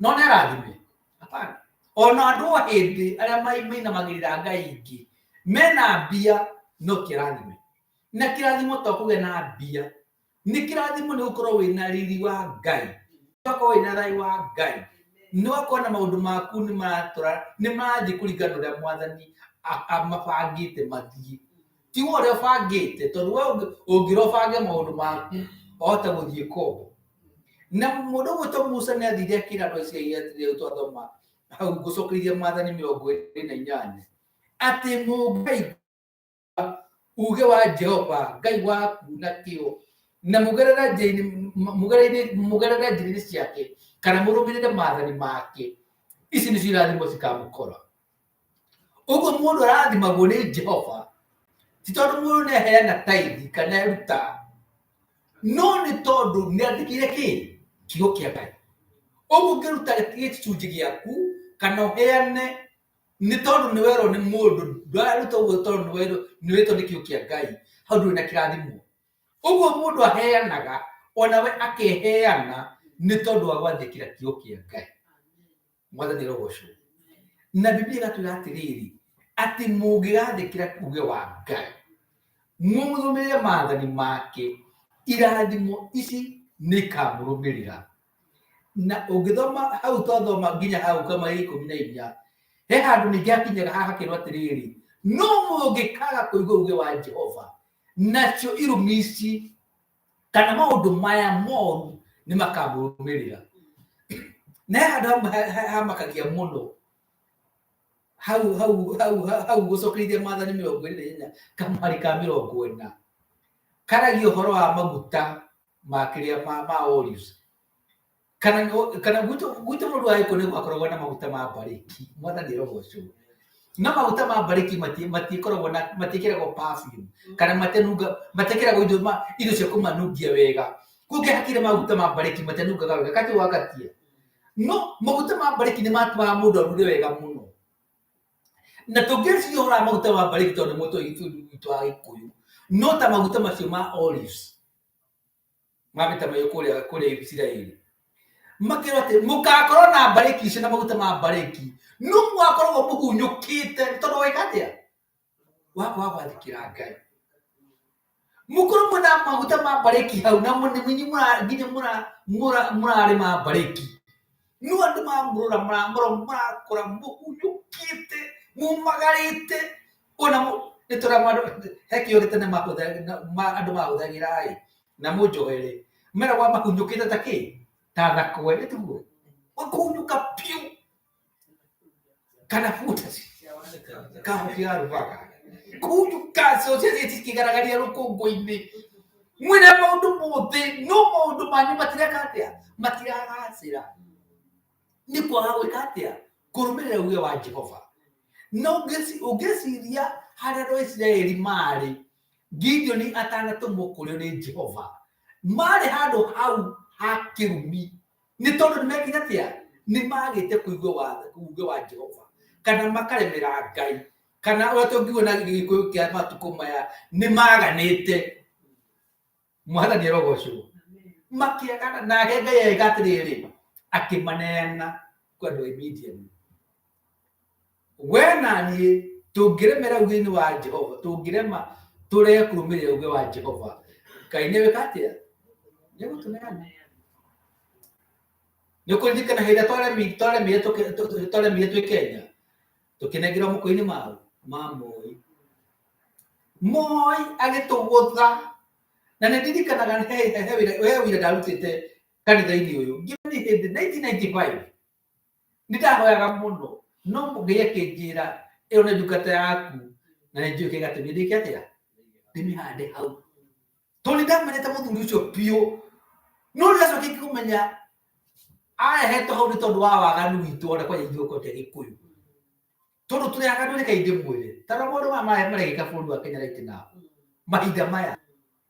no nĩ arathime. Hapana. Ona andũ a hĩndĩ arĩa mainamagĩrĩra ngai ingĩ mena mbia no ti arathime. Na kĩrathimo to kũgĩa na mbia, nĩ kĩrathimo nĩ gũkorwo wĩna riri wa Ngai, nĩ gũkorwo wĩna thayũ wa Ngai, nĩ gũkorwo na maũndũ maku nĩ maratũra, nĩ marathiĩ kũringana na ũrĩa Mwathani amabangĩte mathiĩ. Ti we ũrĩa ũbangĩte, tondũ we ũngĩra ũbange maũndũ maku wahota gũthiĩ kombo. Na mũndũ ũgwĩtwo Musa nĩ athire akĩra andũ a Isiraeli atĩrĩ, twathoma hau ngũcokeria Maathani 28, atĩ mũngaigua uge wa Jehova Ngai waku na kĩo, na mũgerere njĩra-inĩ ciake, kana mũrũmĩrĩre maathani make, ici nĩcio irathimo cikamũkora. Ũguo mũndũ arathimagwo nĩ Jehova ti tondũ mũndũ nĩ aheana taithi kana eruta, no nĩ tondũ nĩ athĩkĩire kĩ kiugo kĩa Ngai. Ũguo ũngĩruta gĩcunjĩ gĩaku kana ũheane nĩ tondũ nĩ werwo nĩ mũndũ, ndwaruta ũguo tondũ nĩ wetwo nĩ kiugo kĩa Ngai, hau ndũrĩ na kĩrathimo. Ũguo mũndũ aheanaga onawe akeheana nĩ tondũ wa gwathĩkĩra kiugo kĩa Ngai. Mwathani arogocwo. Na Biblia ĩgatwĩra atĩrĩrĩ, atĩ mũngĩgathĩkĩra uge wa Ngai, mũrũmĩrĩre maathani make, irathimo ici nĩ ikamũrũmĩrĩra. Na ũngĩthoma hau twathoma nginya hau kama 14, he handũ ningĩ hakinyaga haha hakĩrwo atĩrĩrĩ, no mũngĩkaga kũigua uge wa Jehova, nacio irumi ici kana maũndũ maya moru nĩ makamũrũmĩrĩra. Na he handũ hamwe hamakagia mũno hau hau hau hau gũcokereria Maathani 24 kamari ka 40, karagia ũhoro wa maguta ma kĩrĩa ma olives, kana kana gwitũ bũrũri wa Gĩkũyũ nĩ gwakoragwo na maguta ma mbarĩki. Mwathani arogocwo. No maguta ma mbarĩki matikoragwo na, matiĩkĩragwo perfume kana matiĩkĩragwo indo cia kũmanungia wega. Kũngĩhakire maguta ma mbarĩki matianungaga wega, kati wagatia. No maguta ma mbarĩki nĩ matũmaga mũndũ arure wega mũno. Na tũngĩciria ũhoro wa maguta ma mbarĩki tondũ nĩ mũtwe witũ wa Gĩkũyũ, No ta maguta macio ma olives ma mĩtamaiyũ kũrĩa kũrĩa Isiraeli makĩrwo atĩ mũgakorwo na mbarĩki icio na maguta ma mbarĩki no mũgakoragwo mũhunyũkĩte tondũ weka atĩa wakwaga gwathĩkĩra Ngai. Mũkorwo mwĩna maguta ma mbarĩki hau na nginya mũrarĩma mbarĩki no andũ mamũrora mũrakora mũhunyũkĩte mũmagarĩte ona nĩ tũrĩa he kĩo gĩtene andũ mahũthagĩra ĩ na mũnjohere meragwo mahunyũkĩte ta kĩ ta thakwe nĩ tiguo ũkũhunyũka biũ kana buta kahuki garugaga kũhunyũka cio cikĩgaragaria rũkũngũ-inĩ mwĩna maũndũ mothe no maũndũ manyu matireka atĩa matiragacĩra nĩ kwaga gwĩka atĩa kũrũmĩrĩra uge wa Jehova. Na ũngĩciria harĩa andũ a Isiraeli marĩ Gideoni atanatũmwo kũrĩ o nĩ Jehova marĩ handũ hau ha kĩrumi nĩ tondũ nĩ mekire atĩa nĩ magĩte kũigua uge wa Jehova kana makaremera Ngai kana ũrĩa tũngiuga na Gĩkũyũ kĩa matukũ maya nĩ maganĩte. Mwathani arogocwo. Makĩagana nake Ngai agĩka atĩrĩrĩ akĩmaneana kwĩ andũ a Midiani. We na niĩ tũngĩremera uge-inĩ wa Jehova tũngĩrema tũrege kũrũmĩrĩra uge wa Jehova Ngai nĩ gwĩka atĩa nĩ egũtũneana. Nĩ ũkũririkana hĩndĩ ĩrĩa twaremire twĩ Kenya tũkĩnengerwo moko-inĩ ma Moi. Moi agĩtũgũtha na nĩ ndirikanaga he wĩra ndarutĩte kanitha-inĩ ũyũ ngĩona nĩ hĩndĩ 1995 nĩ ndahoyaga mũno no Ngai akĩnjĩra ĩyo nĩ ndungata yaku na nĩ njũĩ kĩgatũmire ndĩke atĩa ndĩmĩhande hau tondũ nĩ ndamenyete mũthuri ũcio biũ no nĩ ndacokire kũmenya arehetwo hau nĩ tondũ wa waganu witũ ona kwanja ithuĩ kwanja Gĩkũyũ tondũ tũrĩ aganu reke ndĩmwĩre ta rora maũndũ maya marekĩka bũrũri wa Kenya right now mahinda maya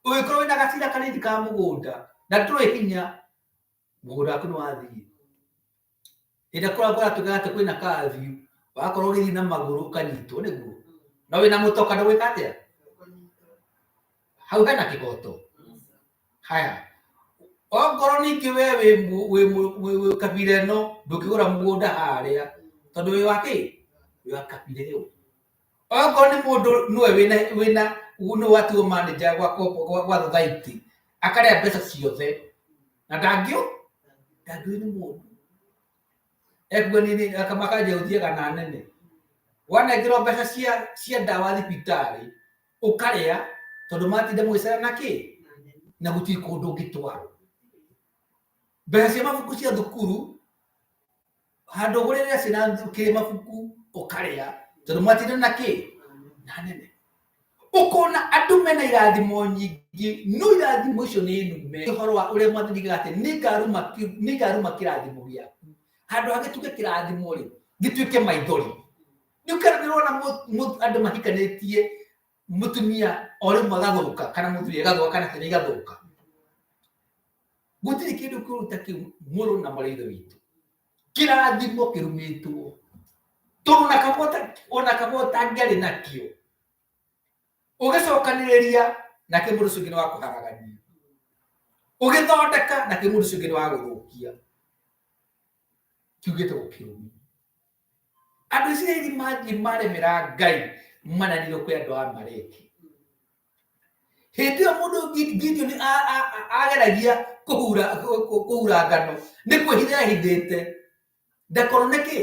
ũngĩkorwo wĩna gacira kanini ka mũgũnda na ndũrĩ hinya mũgũnda waku nĩ wathiĩ. Hĩndĩ ĩrĩa kũratuĩka atĩ kwĩna curfew wakorwo ũgĩthiĩ na magũrũ ũkanyitwo nĩguo no wĩna mũtoka ndũgwĩka atĩa hau hena kĩhoto. Haya ongorwo ningĩ we wĩ kabira ĩno ndũngĩgũra mũgũnda harĩa tondũ wĩ wa kĩ wĩ wa kabira ĩyo. Ongorwo nĩ mũndũ nĩwe wĩna nĩwe watuo manager gwa society akarĩa mbeca ciothe na ndangĩũ nĩ mũndũ ekuga nĩ makanjia gũthiaga na nene wanengerwo mbeca cia ndawa thibitarĩ ũkarĩa tondũ matinda mũgĩcera na kĩ na gũtirĩ kũndũ ũngĩtwarwo. Mbeca cia mabuku cia thukuru handũ ũgũrĩre ciana kĩ mabuku ũkarĩa tondũ matinda na kĩ na nene. Ũkona andũ mena irathimo nyingĩ no irathimo icio nĩ nume. Ũhoro wa ũrĩa Mwathani oigaga atĩ nĩngaruma kĩrathimo gĩaku handũ ha gĩtuĩke kĩrathimo rĩ gĩtuĩke maithori. Nĩ ũrona andũ mahikanĩtie mũtumia o rĩmwe agathũka kana mũthuri agathũka kana ciana igathũka. Gũtirĩ kĩndũ kĩũru ta kĩu mũrũ na mwarĩ wa ithe witũ. Kĩrathimo kĩrumĩtwo tondũ ona kaba ũtangĩarĩ nakĩo ũgĩcokanĩrĩria nake mũndũ ũcio ũngĩ nĩ wa kũharagania ũgĩthondeka nake mũndũ ũcio ũngĩ nĩ wa gũthũkia kiugĩte gũkĩrumi. Andũ Isiraeli mathiĩ maremera Ngai mananirwo kwĩ andũ a Amaleki. Hĩndĩ ĩyo mũndũ Gideoni ageragia kũhura ngano nĩ kwĩhitha ehithĩte ndakorwo nĩ kĩ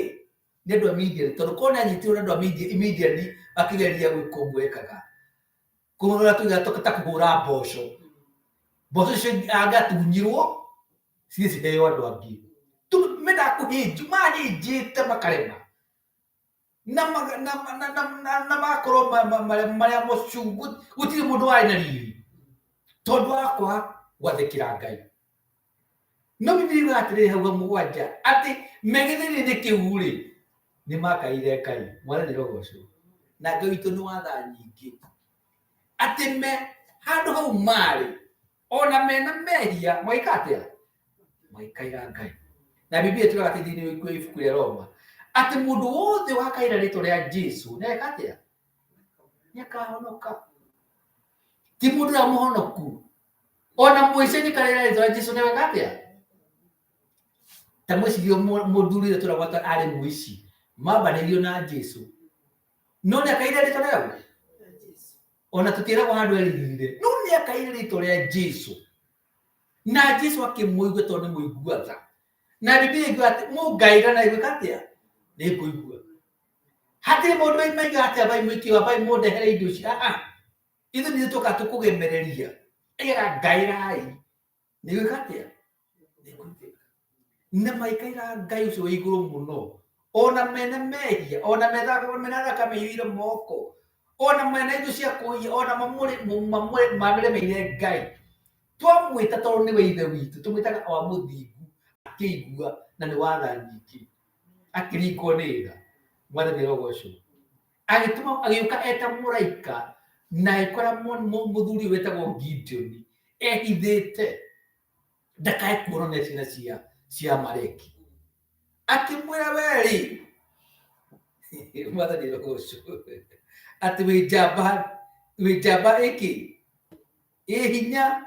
nĩ andũ a Midiani tondũ korwo nĩ anyitirwo nĩ andũ a Midiani akĩgeria gwĩka ũguo ekaga kũhũra tuge ta kũhũra mboco mboco icio angĩatunyirwo cithiĩ ciheo andũ angĩ mendaga kũhĩnju mahĩnjĩte makarema na magakorwo marĩa mũcu gũtirĩ mũndũ warĩ na riri tondũ wa kwaga gwathĩkĩra Ngai. No Bibilia yugaga atĩrĩrĩ hau mũgwanja atĩ megĩthĩinĩ kĩu rĩ nĩ makaire Ngai. Mwathani arogocwo. Na Ngai witũ nĩ wa tha nyingĩ atĩ me handũ hau marĩ ona mena mehia magĩka atĩa magĩkaira Ngai. Na Bibilia ĩtwĩraga atĩ thĩinĩ wa ibuku rĩa Roma atĩ mũndũ wothe wakaĩra rĩtwa rĩa Jesu nĩ ageka atĩa nĩ akahonoka. Ti mũndũ ũrĩa mũhonoku. Ona mũici angĩkaĩra rĩtwa rĩa Jesũ nĩweka atĩa? Ta mwĩcirie mũthuri ũrĩa tũragwata arĩ mũici mambanĩirio na Jesũ. No nĩ akaire rĩtwa rĩa ũ? Ona tũtiĩragwo handũ erithire. No nĩ akaire rĩtwa rĩa Jesũ. Na Jesũ akĩmũigua tondũ nĩ mũigua tha. Na Bibilia ĩngiuga atĩ mũngaĩra na ĩgwĩka atĩa? Nĩ ngũigua. Hatirĩ mũndũ maiga atĩ ambai mũikie ambai mũndehere indo ici. Ah ah. Ithuĩ nĩ tũka tũkũgemereria. Aigaga ngaĩrai. Nĩ gwĩka atĩa? Nĩ kũiguĩka. Na maikaira Ngai ũcio wĩ igũrũ mũno. Ona mena mehia, ona mena thakame ĩiyũire moko, ona mena indo cia kũiya, ona mamũremeire Ngai. Twamwĩta tondũ nĩwe ithe witũ, tũmwĩtaga wa mũthingu, akĩigua na nĩ wa tha nyingĩ. Akĩringwo nĩ tha. Mwathani arogocwo. Agĩtũma agĩũka eta mũraika na agĩkora mũthuri ũyũ wetagwo Gideoni ehithĩte ndakae kuonwo nĩ ciana cia Amaleki. Akĩmwĩra we rĩ, Mwathani arogocwo, atĩ wĩ njamba ĩkĩ ĩ hinya.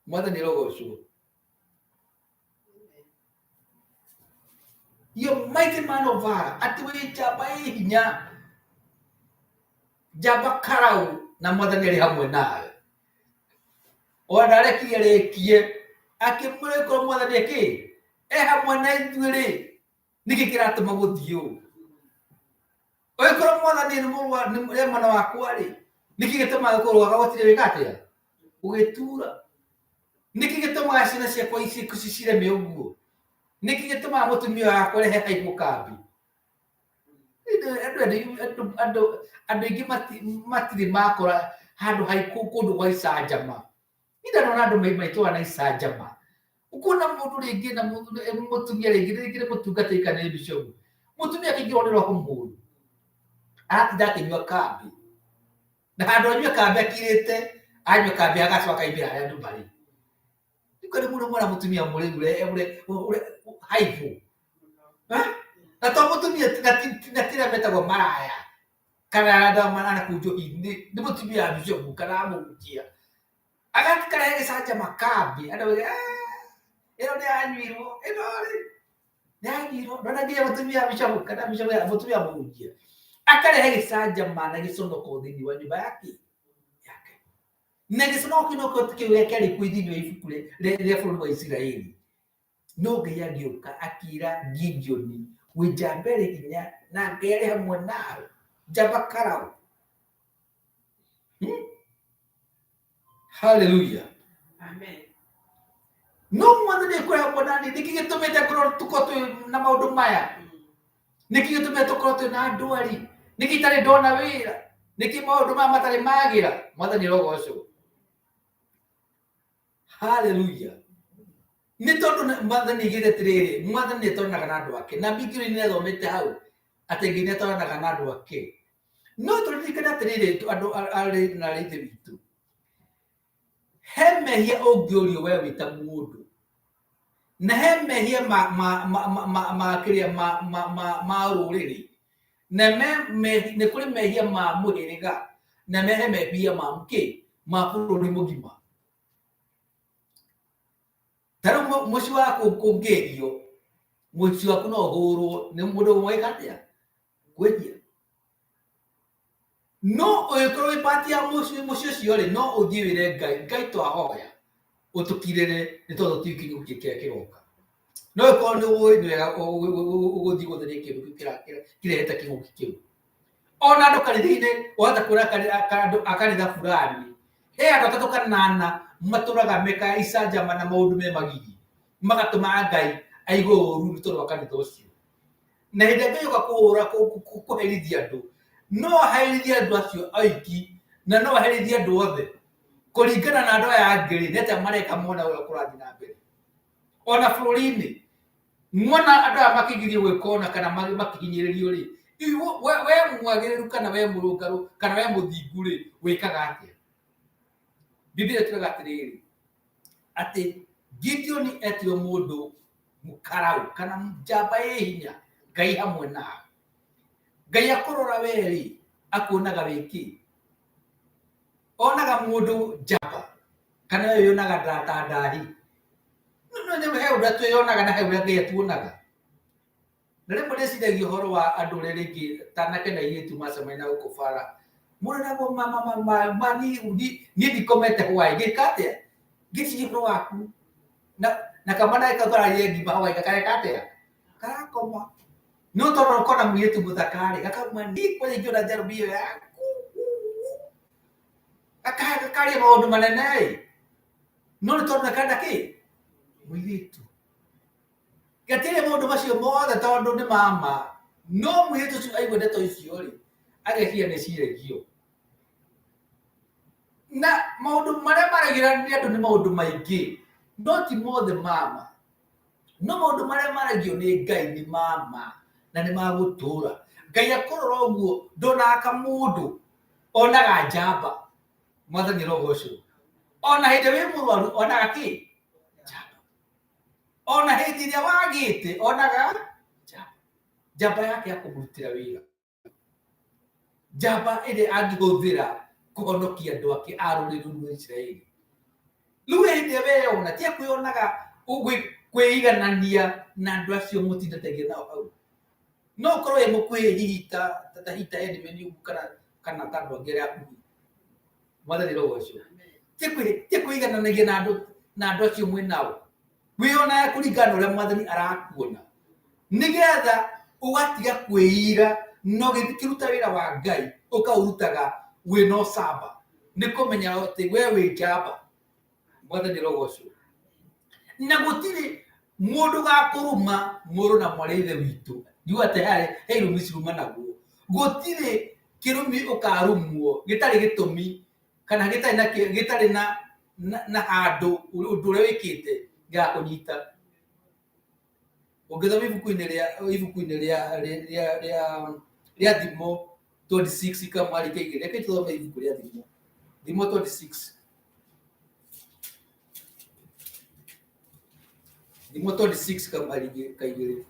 Mwathani arogocwo. You mighty man of valor, atĩ wĩ njamba ĩ hinya, njamba karau na Mwathani arĩ hamwe nawe. Ona ndarekirie arĩkie, akĩmwĩra korwo Mwathani akĩ e hamwe na ithuĩ rĩ, nĩkĩ kĩratũma gũthiĩ ũũ? Ũngĩkorwo Mwathani nĩ mũrũ wa nĩ mwena wakwa rĩ, nĩkĩ gĩtũmaga kũrũaga gũtirĩ wĩka atĩa? Gũgĩtura. Nĩkĩ gĩtũmaga ciana ciakwa ici cireme ũguo? Nĩkĩ gĩtũmaga mũtumia wakwa rehe haibũ kambi? Andũ aingĩ matirĩ makora handũ haikũ kũndũ gwa icanjama. Niĩ ndanona andũ maitũra na icanjama. Ũkona mũndũ rĩngĩ na mũtumia rĩngĩ rĩngĩ nĩ mũtungatĩri kana nĩ bishop. Mũtumia akĩingĩrwo nĩ roho mũũru. Aratinda akĩnyua kambi. Na handũ anyue kambi akirĩte, anyua kambi agacoka akaimĩra harĩa andũ marĩ. Rĩu nĩ mũndũ mwana mũtumia mũrĩu ũrĩa haibũ. Na to mũtumia na ti arĩa metagwo maraya kana andũ aya marakũ njohi-inĩ, nĩ mũtumia wa bishop kana wa mũhunjia. Agakarehe gĩcanjama kambi andũ moige ĩno nĩ yanyuirwo, ĩno rĩ nĩ yanyuirwo. Ndona nginya mũtumia wa bishop kana bishop mũtumia wa mũhunjia akarehe gĩcanjama na gĩconoko thĩinĩ wa nyũmba yake yake. Na gĩconoko kĩu nokĩo kĩu kĩarĩ kuo thĩinĩ wa ibuku rĩa bũrũri wa Isiraeli. No Ngai agĩũka akĩra Gideoni, wĩ njamba ĩrĩ hinya na Ngai arĩ hamwe nawe, njamba karau. Haleluya. Amen. No Mwathani ekũrĩ hamwe na niĩ, nĩkĩ gĩtũmĩte ngorwo tũkorwo twĩ na maũndũ maya? Nĩkĩ gĩtũmĩte tũkorwo twĩ na ndwari? Nĩkĩ itarĩ ndona wĩra? Nĩkĩ maũndũ maya matarĩ magĩra? Mwathani arogocwo. Haleluya. Nĩ tondũ Mwathani aigĩte atĩrĩrĩ, Mwathani nĩ atwaranaga na andũ ake. Na Bibilia nĩ athomete hau atĩ Ngai nĩ atwaranaga na andũ ake. No tũririkane atĩrĩrĩ andũ arĩ na arĩ ithe witũ. He mehia ũngĩũrio we wĩ ta mũndũ. Na he mehia ma ma ma ma ma ma kĩrĩa ma ma ma ma rũrĩrĩ. Na me me nĩ kũrĩ mehia ma mũhĩrĩga na he mehia ma kĩ ma bũrũri mũgima. Ta rĩu mũciĩ waku ũngĩhio, mũciĩ waku no ũhũrwo nĩ mũndũ ũmwe wĩka atĩa? Kwĩhia. No ũngĩkorwo wĩ part ya mũciĩ mũciĩ ũcio rĩ, no ũthiĩ wĩre Ngai, Ngai twahoya ũtũkirĩre nĩ tondũ tũtiũĩ kĩng'ũki kĩrĩa kĩroka. No ĩkorwo nĩ ũĩ nĩ wega ũgũthiĩ gũtheria kĩndũ kĩu kĩrehete kĩng'ũki kĩu. Ona andũ kanitha-inĩ wahota kuona andũ a kanitha fulani, he andũ atatũ kana ana matũraga mekaga icanjama na maũndũ me magigi, magatũma Ngai aigue ũru nĩ tondũ wa kanitha ũcio. Na hĩndĩ ĩrĩa Ngai oka kũhũra kũherithia andũ, no aherithie andũ acio oiki na no aherithie andũ othe kũringana na andũ aya angĩ rĩ, nĩ atĩa mareka mona ũrĩa kũrathiĩ na mbere. Ona bũrũri-inĩ, mwana andũ aya makĩgirio gwĩka ũna kana makĩhinyĩrĩrio rĩ, we mwagĩrĩru kana we mũrũngarũ kana we mũthingu rĩ, wĩkaga atĩa? Bibilia ĩtwĩraga atĩrĩrĩ, atĩ Gideoni etirwo mũndũ mũkarau kana njamba ĩ hinya, Ngai hamwe nawe. Ngai akũrora we rĩ, akuonaga wĩ kĩ? Onaga mũndũ njamba kana we yonaga ta ndahi. No nĩ he ũrĩa twĩyonaga na he ũrĩa Ngai atuonaga. Na rĩmwe ndĩciragia ũhoro wa andũ ũrĩa rĩngĩ ta anake na airĩtu macemania na gũkũ bara. Mũroragwo ma niĩ ndikomete hwaĩ ngĩka atĩa? Ngĩciria ũhoro waku. Na kamwana gaka kararia ngima hwaĩ gakareka atĩa? Karakoma. No tondũ kona mũirĩtu mũthaka rĩ, gakauma niĩ kwanja ingĩona njarũmi ĩyo yaku. Gakaria maũndũ manene ĩ. No nĩ tondũ nĩkarenda kĩ? Mũirĩtu. Gatiaria maũndũ macio mothe tondũ nĩ mama. No mũirĩtu ũcio aigua ndeto icio rĩ, ageciria nĩ ciragio. Na maũndũ marĩa maragĩra nĩ andũ nĩ maũndũ maingĩ, no ti mothe mama. No maũndũ marĩa maragio nĩ Ngai nĩ mama na nĩ magũtũra. Ngai akũrora ũguo ndonaga kamũndũ, onaga njamba. Mwathani arogocwo. Ona hĩndĩ wĩ mũrwaru onaga kĩ? Njamba. Ona hĩndĩ ĩrĩa wagĩte onaga njamba. Njamba yake ya kũmũrutĩra wĩra. Njamba ĩrĩa angĩhũthĩra kũhonokia andũ ake a rũrĩrĩ rũu rwa Isiraeli. Rĩu hĩndĩ ĩrĩa weyona tiga kwĩyonaga kwĩiganania na andũ acio mũtindanagia nao hau. No ũkorwo wĩ mũkuhĩ hihi ta hihi ta Edmund ũguo kana ta andũ angĩ arĩa akuhĩ. Mwathani arogocwo. Tiga kwĩigananagia na andũ acio mwĩ nao. Wĩyonaga kũringana na ũrĩa Mwathani arakuona. Nĩgetha ũgatiga kwĩira na ũgĩkĩruta wĩra wa Ngai ũkaũrutaga wĩna ũcamba. Nĩ kũmenya atĩ we wĩ njamba. Mwathani arogocwo. Na gũtirĩ mũndũ ũgakũruma mũrũ na mwarĩ ithe witũ. Ndiuga atĩ he irumi cirumanagwo. Gũtirĩ kĩrumi ũkarumwo gĩtarĩ gĩtũmi kana gĩtarĩ na gĩtarĩ na handũ ũndũ ũrĩa wĩkĩte gĩgakũnyita. Ũngĩthoma ibuku-inĩ rĩa ibuku-inĩ rĩa rĩa rĩa rĩa Thimo 26 kamwari kaigĩrĩ, reke tũthome ibuku rĩa Thimo. Thimo 26. Thimo 26 kamwari kaigĩrĩ.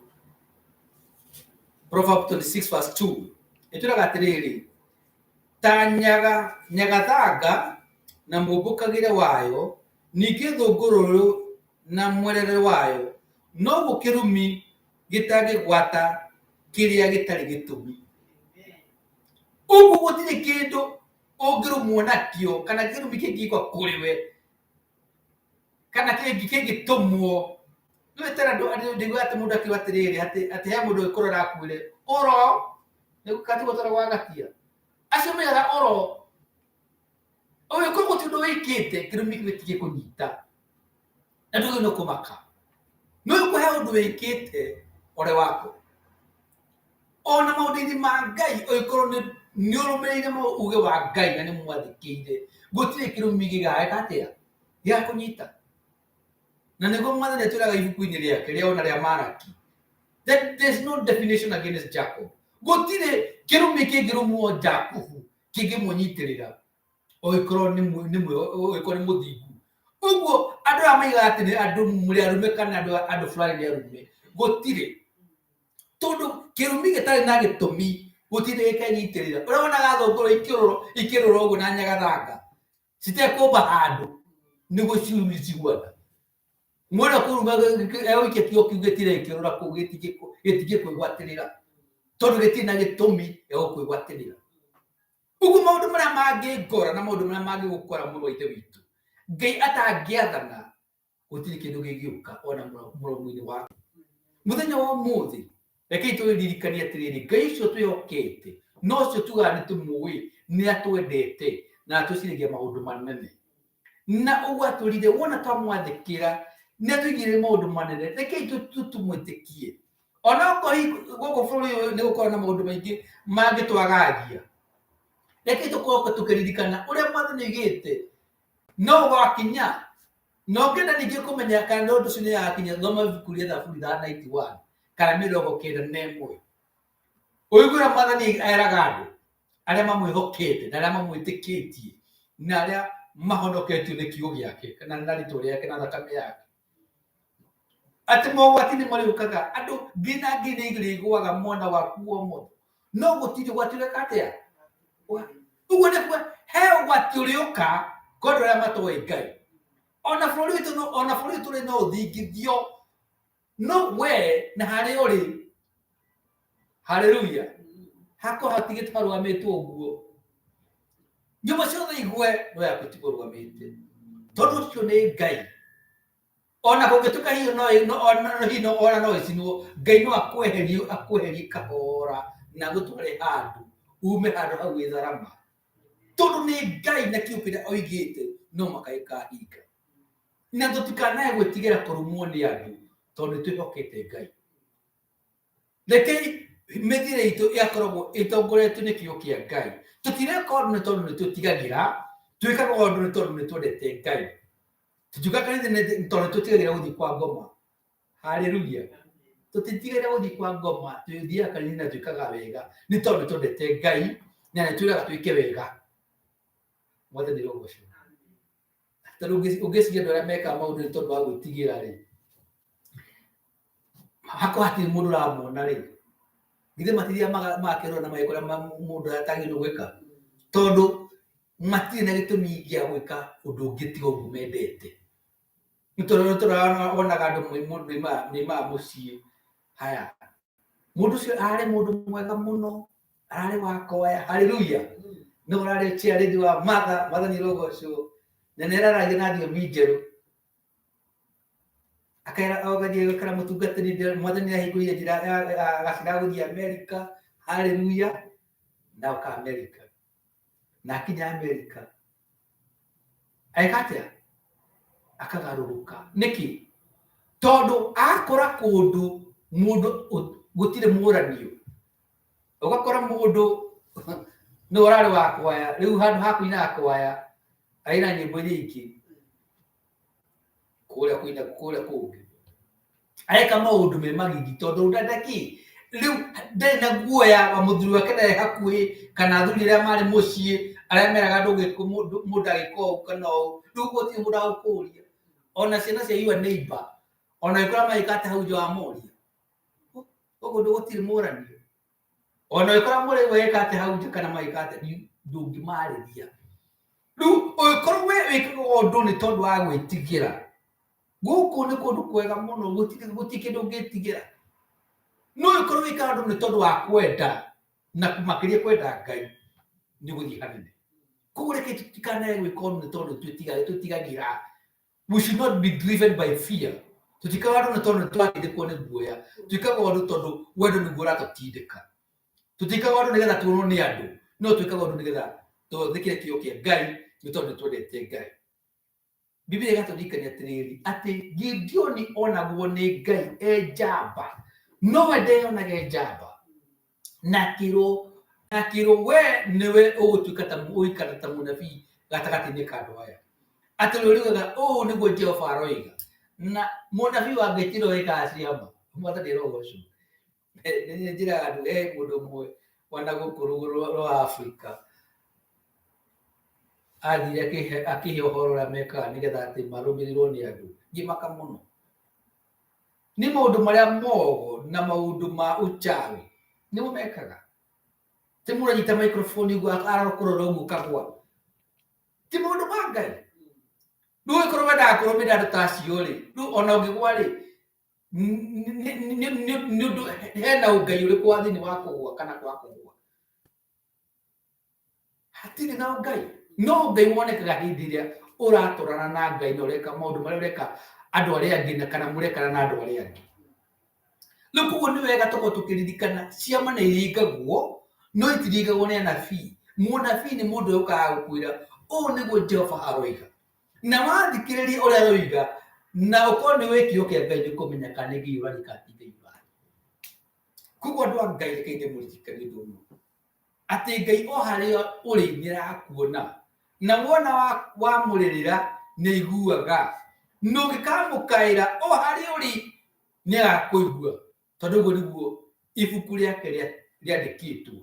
Proverb 26 verse 2. Ĩtwĩraga atĩrĩrĩ, ta nyagathanga na mũmbũkagĩre wayo, ningĩ thũngũrũrũ na mwerere wayo, noguo kĩrumi gĩtangĩgwata kĩrĩa gĩtarĩ gĩtũmi. Ũguo gũtirĩ kĩndũ ũngĩrumwo nakĩo kana kĩrumi kĩngĩũka kũrĩ we kana kĩngĩtũmwo. Nĩ wĩtara andũ ndiguaga atĩ mũndũ akiuga atĩrĩrĩ atĩ he mũndũ ũgĩkũrora akwĩre oro nĩ gũtwara gwa gatia. Acio moigaga oro ũgĩkorwo gũtirĩ ũndũ wĩkĩte kĩrumi kĩu gĩtingĩkũnyita na ndũgĩ nĩ kũmaka. No ũkũhe ũndũ wĩkĩte ũrĩ wako. Ona maũndũ-inĩ ma Ngai ũngĩkorwo nĩ ũrũmĩrĩire uge wa Ngai na nĩ mwathĩkĩire, gũtirĩ kĩrumi gĩgeka atĩa? Gĩgakũnyita. Na nĩguo Mwathani atwĩraga ibuku-inĩ rĩake rĩa ona rĩa Maraki, that there's no definition against Jacob. Gũtirĩ kĩrumi kĩngĩrumwo Jakubu kĩngĩmũnyitĩrĩra ũngĩkorwo nĩ mũthingu. Ũguo andũ aya moigaga atĩ nĩ andũ mũrĩ arume kana andũ fulani nĩ arume, gũtirĩ. Tondũ kĩrumi gĩtarĩ na gĩtũmi gũtirĩ gĩkenyitĩrĩra. Ũrĩa wonaga thũngũrũ ikĩrũra ũguo na nyagathanga citekũmba handũ nĩguo ciurumi ciguana. Mwena kũruma egũikia kĩo kĩu gĩtirĩ kĩrũra kũu gĩtingĩkwĩgwatĩrĩra tondũ gĩtirĩ na gĩtũmi gĩa gũkwĩgwatĩrĩra. Ũguo maũndũ marĩa mangĩngora na maũndũ marĩa mangĩgũkora mũrũ wa ithe witũ, Ngai atangĩathana gũtirĩ kĩndũ gĩgĩũka ona mũromo-inĩ waku. Mũthenya wa ũmũthĩ rekei twĩririkanie atĩrĩrĩ, Ngai ũcio twĩhokete na ũcio tugaga nĩ tũmũĩ nĩ atwendete na atwĩciragia maũndũ manene. Na ũguo atwĩrire wona twamwathĩkĩra nĩ atũigĩrĩire maũndũ manene, rekei tũmwĩtĩkie. Onokorwo hihi gũkũ bũrũri ũyũ nĩ gũkoragwo na maũndũ maingĩ mangĩtwagagia, rekei tũkorwo tũkĩririkana ũrĩa Mwathani oigĩte no ũgakinya. Na ũngĩenda ningĩ kũmenya kana ũndũ ũcio nĩ ũgakinya, thoma ibuku rĩa Thaburi 91 kana 91. Ũigue ũrĩa Mwathani eraga andũ arĩa mamwĩhokete na arĩa mamwĩtĩkĩtie na arĩa mahonoketio nĩ kiugo gĩake kana na rĩtwa rĩake na thakame yake. Atĩ mogwati nĩ marĩũkaga andũ ngiri na ngiri nĩ irĩgũaga mwena waku wa ũmotho no gũtirĩ ũgwati ũreka atĩa. Ũguo nĩ kuga He ũgwati ũrĩũka kwa andũ arĩa matoĩ Ngai. Ona bũrũri witũ ona bũrũri witũ rĩ no ũthingithio, no we na harĩa ũrĩ, haleluya, hakorwo hatigĩtwo harũgamĩtwo ũguo, nyũmba ciothe igwe, no yaku ĩtigwo ĩrũgamĩte, tondũ ũcio nĩ Ngai. Ona kũngĩtuĩka hihi no no ona hihi no ona no ĩcinwo, Ngai no akweherie, akweherie kahora na agũtware handũ, ume handũ hau wĩtharama, tondũ nĩ Ngai na kĩo kĩrĩa oigĩte no mũhaka gĩkahinga. Na tũtikanae gwĩtigĩra kũrumwo nĩ andũ, tondũ nĩ twĩhokete Ngai. Rekei mĩthiĩre itũ ĩgakoragwo ĩtongoretio nĩ kiugo kĩa Ngai. Tũtireka ũndũ nĩ tondũ nĩ twĩtigagĩra, twĩkaga ũndũ nĩ tondũ nĩ twendete Ngai. Tũtiugaga kanitha nĩ tondũ nĩ twĩtigagĩra gũthiĩ kwa ngoma. Haleluya. Tũtitigagĩra gũthiĩ kwa ngoma, tũthiaga kanitha na twĩkaga wega nĩ tondũ nĩ twendete Ngai na nĩ twĩraga twĩke wega. Mwathani rogocwo. Tondũ ũngĩciria andũ arĩa mekaga maũndũ nĩ tondũ wa gwĩtigĩra rĩ, hakorwo hatirĩ mũndũ ũramona rĩ, githĩ matithiaga magakĩrora na magĩkora mũndũ ũrĩa atagĩrĩirwo gwĩka, tondũ matirĩ na gĩtũmi gĩa gwĩka ũndũ ũngĩ tiga ũguo mendete. Nĩ tondũ nĩ wonaga andũ mũndũ nĩoimaga mũciĩ, haya mũndũ ũcio ararĩ mũndũ mwega mũno, ararĩ wa kwaya, haleluya, no ararĩ chairlady wa mother, Mwathani rogocwo, na nĩ araragia na thiomi njerũ, akera agathiĩ agakora mũtungatĩri, Mwathani nĩ ahingũrire njĩra gacĩra gũthiĩ Amerika, haleluya, na oka Amerika, na akinya Amerika eka atĩa? Akagarũrũka. Nĩkĩ? Tondũ akora kũndũ mũndũ gũtirĩ mũranio, ũgakora mũndũ nĩ ũrarĩ wa kwaya, rĩu handũ ha kũinaga kwaya aina nyĩmbo iria ingĩ kũrĩa kũina kũrĩa kũngĩ, areka maũndũ me magigi, tondũ ndenda kĩ rĩu ndarĩ na guoya wa mũthuri wake, ndarĩ hakuhĩ, kana athuri arĩa marĩ mũciĩ arĩa meraga ndũngĩkũ mũndũ agĩka ũũ kana ũũ, rĩu gũtirĩ mũndũ agũkũria, ona ciana cia your neighbor ona ĩkora magĩka atĩ hau nja wa moria, ũguo gũtirĩ mũranio, ona ĩkora mũrĩ weka atĩ hau nja kana magĩka atĩ ndũngĩmarĩria. Rĩu ũngĩkorwo we wĩkaga ũndũ nĩ tondũ wa gwĩtigĩra, gũkũ nĩ kũndũ kwega mũno, gũtirĩ gũtirĩ kĩndũ ũngĩtigĩra. No ũngĩkorwo wĩkaga ũndũ nĩ tondũ wa kwenda, na makĩria kwenda Ngai, nĩ ũgũthiĩ hanene. Koguo reke tũtikanae gwĩka ũndũ nĩ tondũ twĩtigagĩra. We should not be driven by fear. Tũtikaga ũndũ nĩ tondũ nĩ twatindĩkwo nĩ guoya. Twĩkaga ũndũ tondũ wendo nĩguo ũratũtindĩka. Tũtikaga ũndũ nĩgetha tuonwo nĩ andũ, no twĩkaga ũndũ nĩgetha twathĩkĩre kĩo kĩa Ngai nĩ tondũ nĩ twendete Ngai. Biblia ĩgatũririkania atĩrĩrĩ, atĩ Gideoni onagwo nĩ Ngai e njamba, no we ndeyonaga e njamba, na akĩrwo we nĩwe ũgũtuĩka ta ũgũikara ta mũnabii gatagatĩ-inĩ ka andũ aya, atĩ ũrĩa ũriugaga ũũ nĩguo Jehova aroiga. Na mũnabii wa Ngai ti ũrĩa wĩkaga ciama, Mwathani arogocwo. Nĩ njĩraga andũ he mũndũ ũmwe wana gũkũ rũgũrũ rwa Afrika athire akĩhe ũhoro ũrĩa mekaga nĩgetha atĩ marũmĩrĩrwo nĩ andũ, ngĩmaka mũno nĩ maũndũ marĩa mogo na maũndũ ma uchawi nĩmo mekaga. Ti mũndũ anyita microphone ũguo arokũrora ũguo kagwa, ti maũndũ ma Ngai. Rĩu ũngĩkorwo wendaga kũrũmĩrĩra andũ ta acio rĩ, rĩu ona ũngĩgwa rĩ, nĩ ũndũ hena ũngai ũrĩkũ wa thĩinĩ wa kũgwa kana kwa kũgwa? Hatirĩ na ũngai. No ũngai wonekaga hĩndĩ ĩrĩa ũratwarana na Ngai na ũreka maũndũ marĩa ũreka andũ arĩa angĩ na kana mũrekana na andũ arĩa angĩ. Rĩu koguo nĩ wega tũkorwo tũkĩririkana ciama nĩ iringagwo, no itiringagwo nĩ anabii. Mũnabii nĩ mũndũ ũrĩa ũkaga gũkwĩra ũũ nĩguo Jehova aroiga. Na wathikĩrĩria ũrĩa aroiga na ũkorwo nĩ wĩ kĩo kĩa Ngai, nĩ kũmenya kana nĩ Ngai ũraria kana ti Ngai ũraria. Koguo andũ a Ngai, reke ndĩmũririkanie ũndũ ũmwe, atĩ Ngai o harĩa ũrĩ nĩ arakuona, na wona wamũrĩrĩra nĩ aiguaga, na ũngĩkamũkaĩra o harĩa ũrĩ nĩ agakũigua, tondũ ũguo nĩguo ibuku rĩake rĩandĩkĩtwo.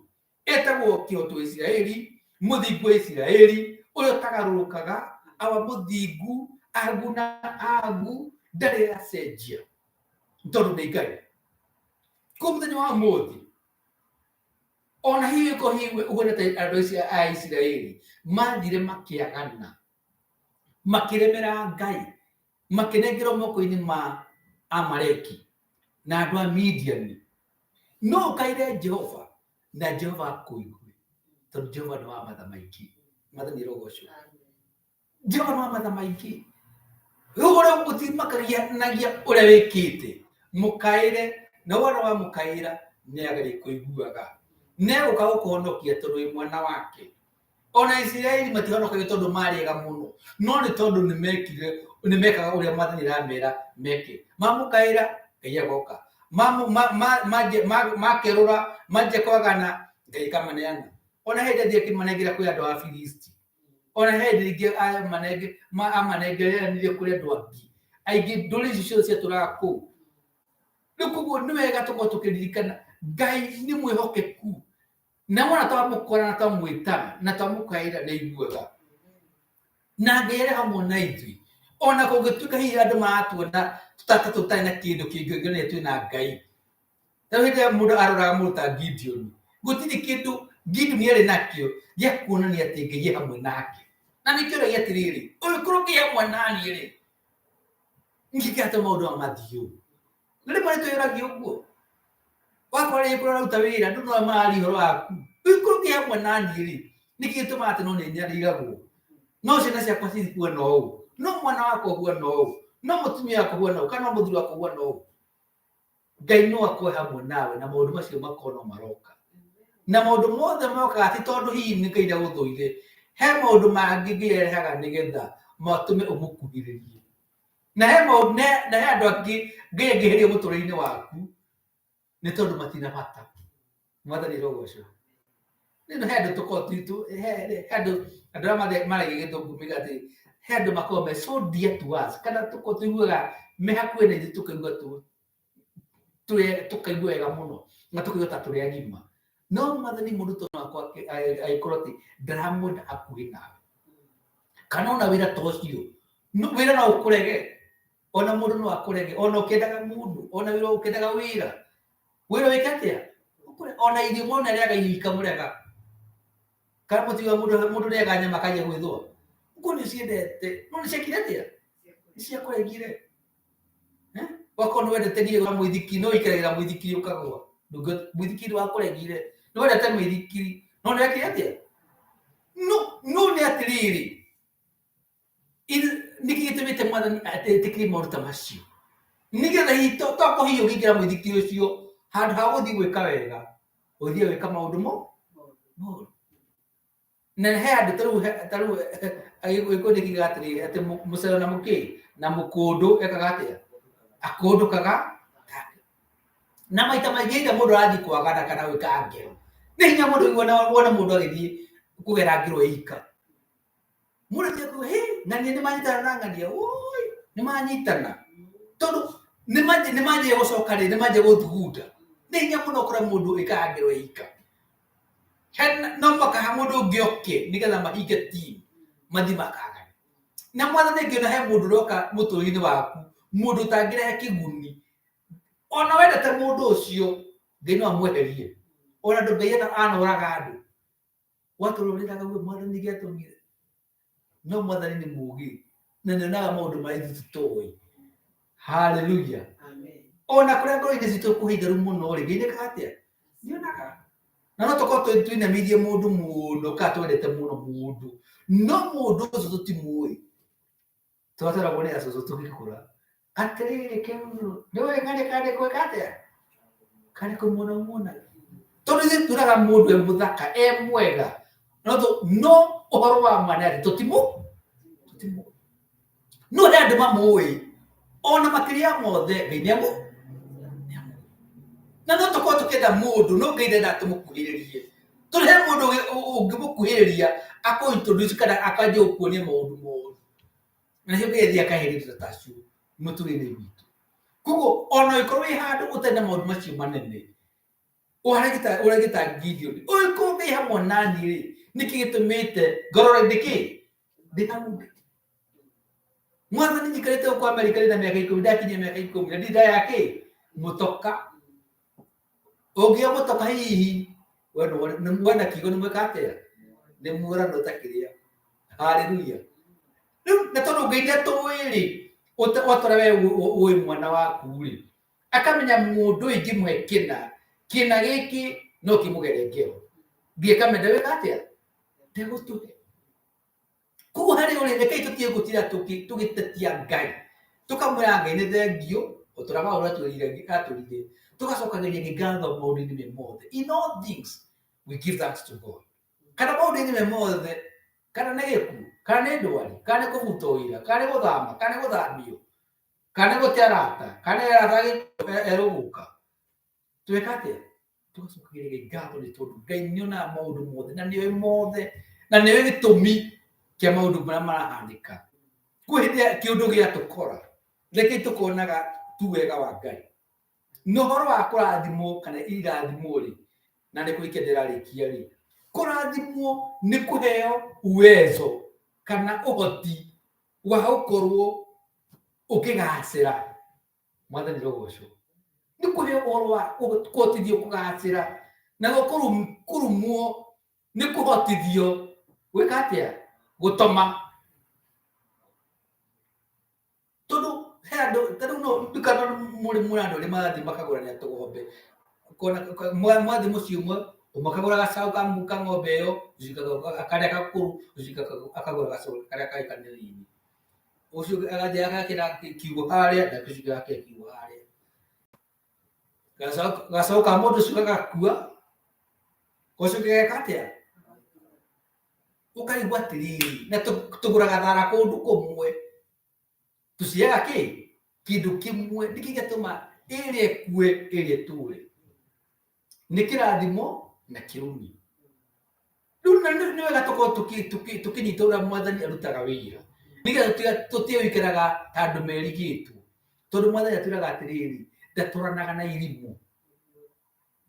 Etagwo kĩhoto wa Isiraeli, mũthingu wa Isiraeli, ũrĩa ũtagarũrũkaga, awa mũthingu, agu na agu, ndarĩ acenjia, tondũ nĩ Ngai. Koguo mũthenya wa ũmũthĩ. Ona hihi ko hihi ũhana ta andũ acio a Isiraeli mathire makĩagana, makĩremera Ngai, makĩnengerwo moko-inĩ ma Amaleki na andũ a Midiani. No ũkaire Jehova na Jehova akũigue, tondũ Jehova nĩ wa matha maingĩ. Mwathani arogocwo. Jehova nĩ wa matha maingĩ. Rĩu ũrĩa ũtimakagia ũrĩa wĩkĩte, mũkaĩre, na wona wamũkaĩra nĩ arĩkũiguaga. Nĩ egũka gũkũhonokia tondũ wĩ mwana wake. Ona Isiraeli matihonokagio tondũ marĩ ega mũno, no nĩ tondũ nĩ mekire, nĩ mekaga ũrĩa Mwathani aramera meke. Mamũkaĩra, Ngai agoka. Makerũra, manjia kwagana, Ngai akamaneana. Ona he hĩndĩ athiĩ akĩmanengera kwĩ andũ a Filisti. Ona he hĩndĩ ĩngĩ amanengeranire kũrĩ andũ angĩ. Aingĩ ndũrĩrĩ icio ciothe ciatũraga kũu. Rĩu koguo nĩ wega tũkorwo tũkĩririkana Ngai nĩ mwĩhokeku. Na wona twamũkora na twamwĩta na twamũkaĩra nĩ aiguaga. Na Ngai arĩ hamwe na ithuĩ. Ona kũngĩtuĩka hihi andũ maratuona ta tũtarĩ na kĩndũ kĩngĩonania twĩna Ngai. Ta rĩu hĩndĩ ĩrĩa mũndũ aroraga mũndũ ta Gideon, gũtirĩ kĩndũ Gideon arĩ nakĩo gĩa kuonania atĩ Ngai e hamwe nake. Na nĩkĩo ũragia atĩrĩrĩ, ũngĩkorwo Ngai hamwe naniĩ rĩ, nĩkĩ kĩratũma maũndũ maya mathiĩ ũũ? Na rĩmwe nĩ twĩyũragia ũguo. Wakora rĩngĩ kũrĩa ũraruta wĩra, andũ no mararia ũhoro waku. Ũngĩkorwo Ngai hamwe naniĩ rĩ, nĩkĩ gĩtũmaga atĩ no nĩ nyariiragwo? No ciana ciakwa cihuana ũũ, no mwana wakwa ũhuana ũũ, no mũtumia wakwa ũhuana ũũ, kana no mũthuri wakwa ũhuana ũũ. Ngai no akorwo hamwe nawe na maũndũ macio makorwo no maroka. Na maũndũ mothe mokaga ti tondũ hihi nĩ Ngai ndagũthũire, he maũndũ mangĩ Ngai arehaga nĩgetha matũme ũmũkuhĩrĩrie. Na he maũndũ, na he andũ angĩ Ngai angĩeheria mũtũrĩre-inĩ waku nĩ tondũ matina bata. Mwathani arogocwo. Nĩ he andũ tũkoragwo twitũ, he andũ andũ arĩa maragia gĩthũngũ moigaga atĩ he andũ makoragwo me so dear to us, kana tũkoragwo tũiguaga me hakuhĩ na ithuĩ tũkaigua tũkaigua wega mũno na tũkaigua ta tũrĩ agima. No Mwathani mũndũ ta ũyũ no akorwo agĩkorwo atĩ ndaramwenda hakuhĩ nawe. Kana ona wĩra ta ũcio, wĩra no ũkũrege, ona mũndũ no akũrege, ona ũkĩendaga mũndũ, ona wĩra ũkĩendaga wĩra, wĩra wĩke atĩa? Ona irio mũndũ nĩarĩaga irio ikamũrega. Kana mũtiugaga mũndũ ũrĩaga nyama akanjia gwĩthũa. Ũguo nĩ ũciendete, no nĩ ciekire atĩa? Nĩ ciakũregire. Wakorwo nĩ wendete nginya mũithikiri, no ũikaragĩra mũithikiri ũkagũa. Mũithikiri wakũregire. Nĩ wendete mũithikiri, no nĩ wekire atĩa? No no nĩ atĩrĩrĩ, nĩkĩ gĩtũmĩte Mwathani etĩkĩrie maũndũ ta macio? Nĩgetha hihi tokorwo hihi ũngĩingĩra mũithikiri ũcio, handũ ha gũthiĩ gwĩka wega, ũthiĩ gwĩka maũndũ moru. Na he andũ ta rĩu ta rĩu Agĩkũyũ nĩ kiugaga atĩrĩrĩ, atĩ mũcero na mũkĩ na mũkũndũ ekaga atĩa? Akũndũkaga take. Na maita maingĩ hĩndĩ ĩrĩa mũndũ arathiĩ kwagana kana gwĩka ngero, nĩ hinya mũndũ wone mũndũ agĩthiĩ kũgera ngero e ika. Mũndũ athiĩ kuga, hĩ, ng'ania nĩ manyitana na ng'ania, woi, nĩ manyitana. Tondũ nĩ manjia gũcoka rĩ, nĩ manjia gũthugunda. Nĩ hinya mũno ũkore mũndũ ĩkaga ngero e ika. No mũhaka mũndũ ũngĩ oke nĩgetha mahinge team mathiĩ makagane. Na Mwathani angĩona he mũndũ ũroka mũtũrĩre-inĩ waku, mũndũ ũtangĩrehe kĩguni, ona wendete mũndũ ũcio, Ngai no amweherie. Ona andũ Ngai anoraga andũ. Watũra ũrĩraga ũguo Mwathani gĩatũmire. No Mwathani nĩ mũũgĩ na nĩ onaga maũndũ marĩa ithuĩ tũtoĩ. Haleluya. Ona kũrĩa ngoro-inĩ citũ kũhingaru mũno rĩ, Ngai nĩekaga atĩa? Nĩonaga. Na no tũkorwo twĩnamĩirie mũndũ mũno kana twendete mũno mũndũ, no mũndũ ũcio tũtimũĩ. Twatwaragwo nĩ acũcũ tũgĩkũra. Atĩrĩrĩ kĩruru, nĩũĩ ng'ania kana nĩkwĩka atĩa? Kana kũmuona ũmuonaga. Tondũ ithuĩ tuonaga mũndũ e mũthaka, e mwega, no no ũhoro wa ma nĩ atĩ tũtimũĩ. No he andũ mamũĩ, ona makĩria ya mothe Ngai nĩamũ. Na no tũkorwo tũkĩenda mũndũ, no Ngai ndendaga tũmũkuhĩrĩrie. Tondũ he mũndũ ũngĩmũkuhĩrĩria akũ introduce kana akanjia gũkuonia maũndũ moru. Na nĩkĩo Ngai athiaga akaheria indo ta acio mũtũrĩre witũ. Koguo ona ũngĩkorwo wĩ handũ ũtarĩ na maũndũ macio manene, ũragĩta Gideon, ũngĩkorwo Ngai hamwe naniĩ rĩ, nĩkĩ gĩtũmĩte ngorwo ndĩ kĩ? Ndĩ hau ndĩ. Mwathani njikarĩte gũkũ Amerika ndĩ na mĩaka 10, ndakinyia mĩaka 10 na ndirĩ ndaya kĩ? Mũtoka. Ũngĩoya mũtoka hihi We nĩ we na kiugo nĩ mwĩka atĩa? Nĩ muoranwo ta kĩrĩa. Haleluya. Rĩu na tondũ Ngai nĩatũĩ rĩ, otora we ũĩ mwana waku rĩ, akamenya mũndũ ũyũ ingĩmũhe kĩna, kĩna gĩkĩ no kĩmũgere ngero. Nginya ĩkamenya wĩka atĩa? Ndegũtũhe. Koguo harĩ ũrĩ rekei tũtige gũtinda tũgĩtetia Ngai. Tũkamwĩra Ngai nĩ thengiũ, o ta ũrĩa Paũlũ atwĩrire, tũgacokagĩria Ngai ngatho maũndũ-inĩ me mothe. In all things we give thanks to God. Kana maũndũ-inĩ me mothe, kana nĩ gĩkuũ, kana nĩ ndwari, kana nĩ kũbutwo wĩra, kana nĩ gũthama, kana nĩ gũthamio, kana nĩ gũte arata, kana nĩ arata erũgũka. Tweka atĩa? Tũgacokagĩria Ngai ngatho nĩ tondũ Ngai nĩonaga maũndũ mothe na nĩoĩ mothe na nĩoĩ gĩtũmi kĩa maũndũ marĩa marahanĩka. Kwĩ hĩndĩ ĩrĩa kĩũndũ gĩatũkora, rekei tũkonaga tu wega wa Ngai. Na ũhoro wa kũrathimwo kana irathimo rĩ, na nĩ kũrĩkia ndĩrarĩkia rĩ, kũrathimwo nĩ kũheo uwezo kana ũhoti wa gũkorwo ũkĩgacĩra. Mwathani rũgocwo. Nĩ kũheo ũhoro wa kũhotithio kũgacĩra, na kũrumwo nĩ kũhotithio gwĩka atĩa? Gũtoma. Tondũ he andũ, ta rĩu no ndikana mũrĩ mũrĩ andũ arĩa marathiĩ makagũrania tũgombe. Ũkona mwathiĩ mũciĩ ũmwe, ũmwe akagũra gacaũ ka ng'ombe ĩyo, ũcio karĩa gakũrũ, ũcio akagũra gacaũ karĩa kangĩ kanini. Ũcio ũngĩ agathiĩ agakĩra kiugũ harĩa, nake ũcio ũngĩ agakĩra kiugũ harĩa. Gacaũ ka mũndũ ũcio gagakua, ũcio ũngĩ ageka atĩa? Ũkaigua atĩrĩrĩ, na tũgũraga thara kũndũ kũmwe, tũciaga kĩ? Kĩndũ kĩmwe, nĩkĩ gĩatũma ĩrĩa ĩkue ĩrĩa ĩtũre? Nĩ kĩrathimo na kĩrumi. Rĩu nĩ wega tũkorwo tũkĩnyita ũrĩa mwathani arutaga wĩra, nĩgetha tũtige gũikaraga ta andũ merigĩtwo, tondũ mwathani atwĩraga atĩrĩrĩ, ndatwaranaga na irimũ.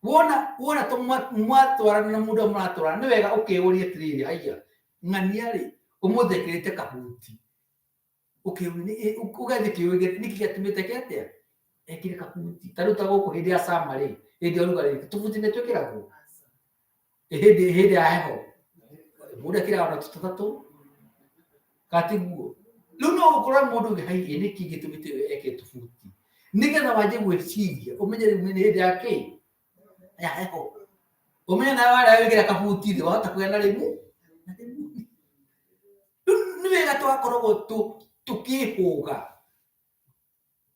Wona wona mwatwarana na mũndũ ũrĩa mũratwarana, nĩ wega ũkeyũria atĩrĩrĩ, haiya, ng'ania rĩ, ũmũthĩ ekĩrĩte kabuti, ũgathiĩ ũkĩũria nĩkĩ gĩatũmĩte eke atĩa? Ekĩre kabuti. Ta rĩu ta gũkũ hĩndĩ ya summer rĩ, hĩndĩ ya ũrugarĩ tũbuti nĩ twĩkĩragwo? Hĩndĩ hĩndĩ ya heho mũndũ ekĩraga ona tũtatũ kana tiguo? Rĩu no ũkore mũndũ ũngĩ haiĩ nĩkĩ gĩtũmĩte ũyũ eke tũbuti, nĩgetha wanjie gwĩciria ũmenye rĩu nĩ hĩndĩ ya kĩ? Ya heho. Ũmenye nawe warĩa wĩkĩra kabuti rĩ, wahota kũgĩa na rĩmu. Rĩu nĩ wega tũgakoragwo tũkĩhũga.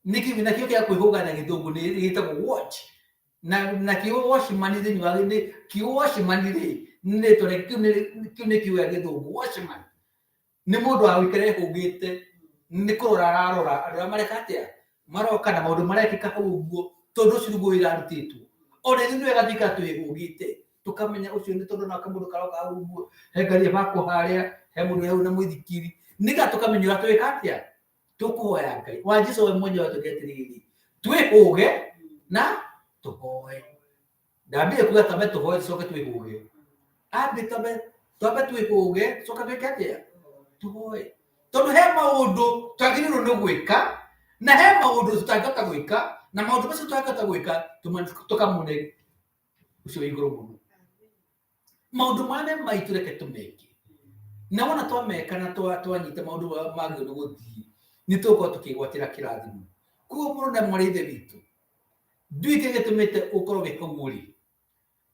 Nĩkĩ nakĩo kĩa kwĩhũga na gĩthũngũ nĩ gĩtagwo watch. Na kiugo watchman thĩinĩ wa nĩ kiugo watchman rĩ, nĩ rĩtwa rĩa kĩu nĩ kiugo gĩa gĩthũngũ watchman. Nĩ mũndũ wa gũikara ehũgĩte nĩ kũrora ararora andũ arĩa mareka atĩa? Maroka na maũndũ marekĩka hau ũguo tondũ ũcio nĩguo wĩra arutĩtwo. Ona ithuĩ nĩ wega tũikara twĩhũgĩte tũkamenya ũcio nĩ tondũ nake mũndũ karoka hau ũguo, he ngari ĩbakwo harĩa, he mũndũ hau na mũithikiri, nĩgetha tũkamenya ũrĩa twĩka atĩa? Tũkũhoya Ngai. Wa Jesũ we mwenyewe atwĩrire atĩrĩrĩ, twĩhũge na tũhoe. Ndambire kuga twambe tũhoe tũcoke twĩhũge. Ambe twambe twambe twĩhũge tũcoke twĩke atĩa? Tũhoe. Tondũ he maũndũ twagĩrĩirwo nĩ gwĩka na he maũndũ tũtangĩhota gwĩka na maũndũ macio tũtangĩhota gwĩka tũkamũne ũcio wĩ igũrũ mũno. Maũndũ marĩa me maitũ reke tũmeke. Na wona twameka na twanyita maũndũ marĩa magĩrĩirwo nĩ gũthiĩ, nĩ tũgũkorwo tũkĩgwatĩra kĩrathimo. Koguo mũrũ na mwarĩ ithe witũ, ndiũĩ kĩrĩa gĩtũmĩte ũkorwo wĩ hau ũrĩ,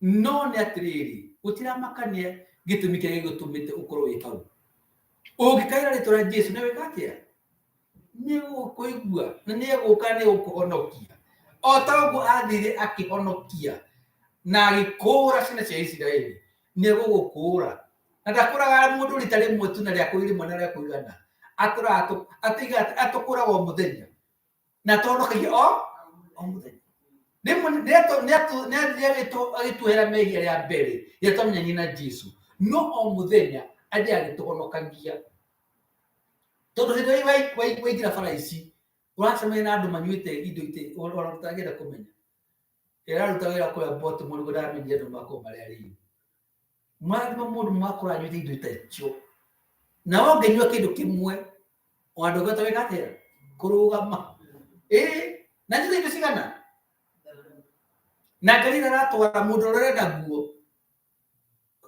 no nĩ atĩrĩrĩ, gũtiramakania gĩtũmi kĩrĩa gĩgũtũmĩte ũkorwo wĩ hau. Ũngĩkaĩra rĩtwa rĩa Jesu nĩ wĩka atĩa? Nĩ egũkũigua na nĩ egũka nĩ egũkũhonokia. O ta ũguo athire akĩhonokia na agĩkũũra ciana cia Isiraeli, nĩ egũgũkũũra. Na ndakũraga mũndũ rita rĩmwe tu na rĩa rĩmwe na rĩa kũigana. Atũraga atũkũraga o mũthenya. Na atũhonokagia o mũthenya. Rĩmwe nĩ athire agĩtuohera mehia rĩa mbere rĩrĩa twamenyanirie na Jesu. No o mũthenya athiaga agĩtũhonokagia. Tondũ hĩndĩ ĩrĩa waingĩra bara ici, ũracemania na andũ manyuĩte indo ona ũtangĩenda kũmenya. Ĩraruta wĩra kũrĩa Baltimore nĩguo ndamenyire andũ makoragwo marĩ arĩu. Marathima mũndũ makorwo anyuĩte indo ta icio. Na ũngĩnyua kĩndũ kĩmwe, ona ndũngĩhota gwĩka atĩa? Kũrũgama. Ĩĩ, na nyuĩte indo cigana? Na ngari ĩrĩa aratwara mũndũ ũrĩa ũrenda nguo.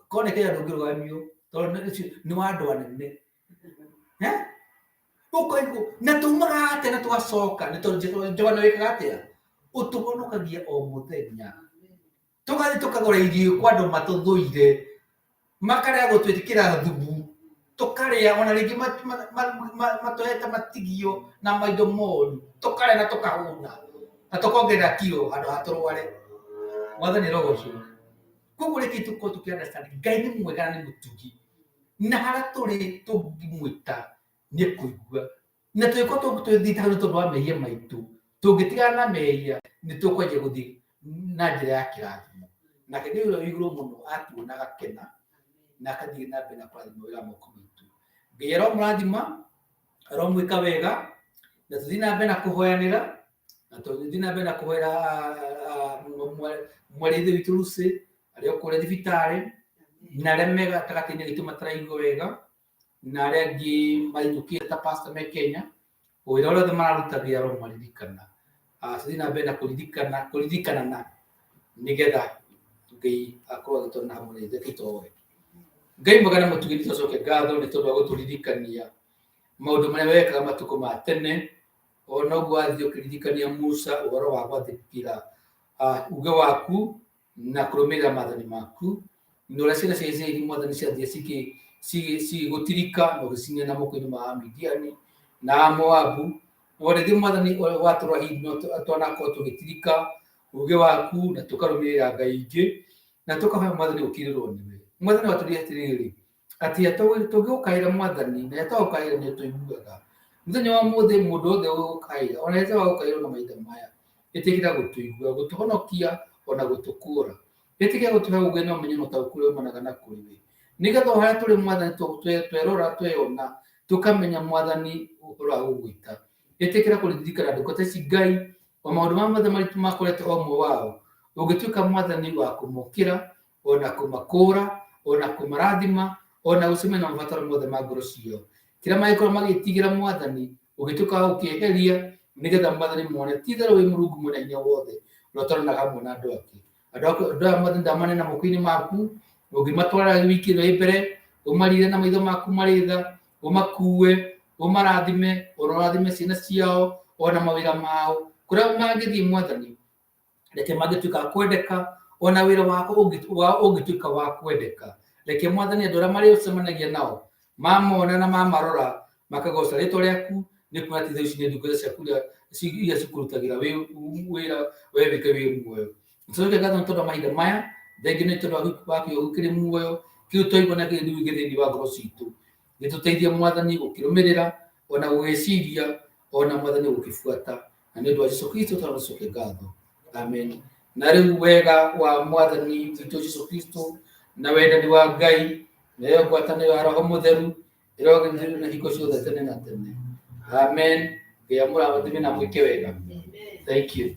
Korwo nĩ Kenya ndũngĩrũgamio tondũ nĩ wa andũ anene. Eh? Ũkaigua na tumaga atĩa na tũgacoka nĩ tondũ Jehova nĩ wĩkaga atĩa? Ũtũhonokagia o mũthenya. Tũgathiĩ tũkagũra irio kwa andũ matũthũire, makarega gũtwĩkĩra thumu, tũkarĩa ona rĩngĩ matũhete matigio na maindo moru, tũkarĩa na tũkahũna na tũkongerera kiro handũ ha tũrware. Mwathani arogocwo. Koguo reke tũkorwo tũkĩ understand Ngai nĩ mwega na nĩ mũtugi, na harĩa tũrĩ tũngĩmwĩta nĩ ekũigua. Na tũngĩkorwo twĩthiĩte hau nĩ tondũ wa mehia maitũ, tũngĩtigana na mehia nĩ tũkwanjia gũthiĩ na njĩra ya kĩrathimo. Nake Ngai ũrĩa wĩ igũrũ mũno atuona agakena na akathiĩ na mbere na kũrathima wĩra wa moko maitũ. Ngai aromũrathima, aromwĩka wega, na tũthiĩ na mbere na kũhoyanĩra, na tũthiĩ na mbere na kũhoera mwarĩ ithe witũ Lucy arĩ o kũrĩa thibitarĩ, na arĩa me gatagatĩ-inĩ gaitũ mataraigua wega, na arĩa angĩ mainũkĩte ta pastor me Kenya, wĩra ũrĩa othe mararuta Ngai aromaririkana. Tũthiĩ na mbere na kũririkana, kũririkanana nĩgetha Ngai akorwo agĩtũrora hamwe na ithuĩ tũtoe. Ngai mwega na mũtugi nĩ tũcoke ngatho nĩ tondũ wa gũtũririkania maũndũ marĩa wekaga matukũ ma tene, ona ũguo wathiĩ ũkĩririkania Musa ũhoro wa gwathĩkĩra uge waku na kũrũmĩrĩra maathani maku, na ũrĩa ciana cia Isiraeli mwathani ciathiĩ cigĩgũtirika na ũgĩcineana moko-inĩ ma Amidiani na Amoabu. O rĩngĩ mwathani watũrora hihi no twanakorwo tũgĩtirika ũũgĩ waku na tũkarũmĩrĩra ngai ingĩ na tũkahoya mwathani gũkirĩrwo nĩwe. Mwathani watũria atĩrĩrĩ, atĩ tũngĩgũkaĩra mwathani na twagũkaĩra nĩ ũtũiguaga. Mũthenya wa ũmũthĩ mũndũ wothe ũgũkaĩra ona rĩrĩa wagũkaĩra na mahinda maya, ĩtĩkĩra gũtũigua, gũtũhonokia ona gũtũkũra. Ĩtĩkĩra gũtũhe ũũgĩ na ũmenyo na ũtaũku ũrĩa umanaga na kũrĩ we. Nĩgetha o harĩa tũrĩ mwathani twerora tweyona tũkamenya mwathani ũhoro wa gũgwĩta. Ĩtĩkĩra kũririkana ndungata ici Ngai o maũndũ marĩa mothe maritũ makorete o ũmwe wao. Ũngĩtuĩka mwathani wa kũmokĩra ona kũmakũra ona kũmarathima ona gũcemania na mabataro mothe ma ngoro ciao. Kĩrĩa mangĩkorwo magĩtigĩra mwathani ũngĩtuĩka wa gũkĩeheria nĩgetha mwathani mone ti itherũ wĩ Mũrungu mwene hinya wothe ũrĩa ũtwaranaga hamwe na andũ ake. Andũ aya mwathani ndamanena moko-inĩ maku, ũngĩmatwara wiki ĩno ĩ mbere, ũmarire na maitho maku marĩ tha, ũmakue, ũmarathime, ona ũrathime ciana ciao, ona mawĩra mao. Kũrĩa mangĩthiĩ mwathani, reke mangĩtuĩka a kwendeka, ona wĩra wao ũngĩtuĩka wa kwendeka. Reke mwathani andũ arĩa marĩcemanagia nao, mamona na mamarora, makagoca rĩtwa rĩaku, nĩ kuona atĩ ici nĩ ndungata ciaku iria cikũrutagĩra wĩra we wĩke wĩ muoyo. Tũcoke ngatho nĩ tondũ wa mahinda maya, thengiũ nĩ tondũ wa kiugo kĩrĩ muoyo, kĩu twaigua na kĩrĩ thĩinĩ wa ngoro citũ. Gĩtũteithie mwathani gũkĩrũmĩrĩra, ona gũgĩciria, ona mwathani gũkĩbuata. Na nĩ ũndũ wa Jesu Kristo tũracokia ngatho. Amen. Na rĩu wega wa mwathani witũ Jesu Kristo na wendani wa Ngai nayo ngwatanĩro ya Roho Mũtheru ĩrogĩrĩrio na hingo ciothe tene na tene. Amen. Ngai amũrathime na mwĩke wega. Thank you.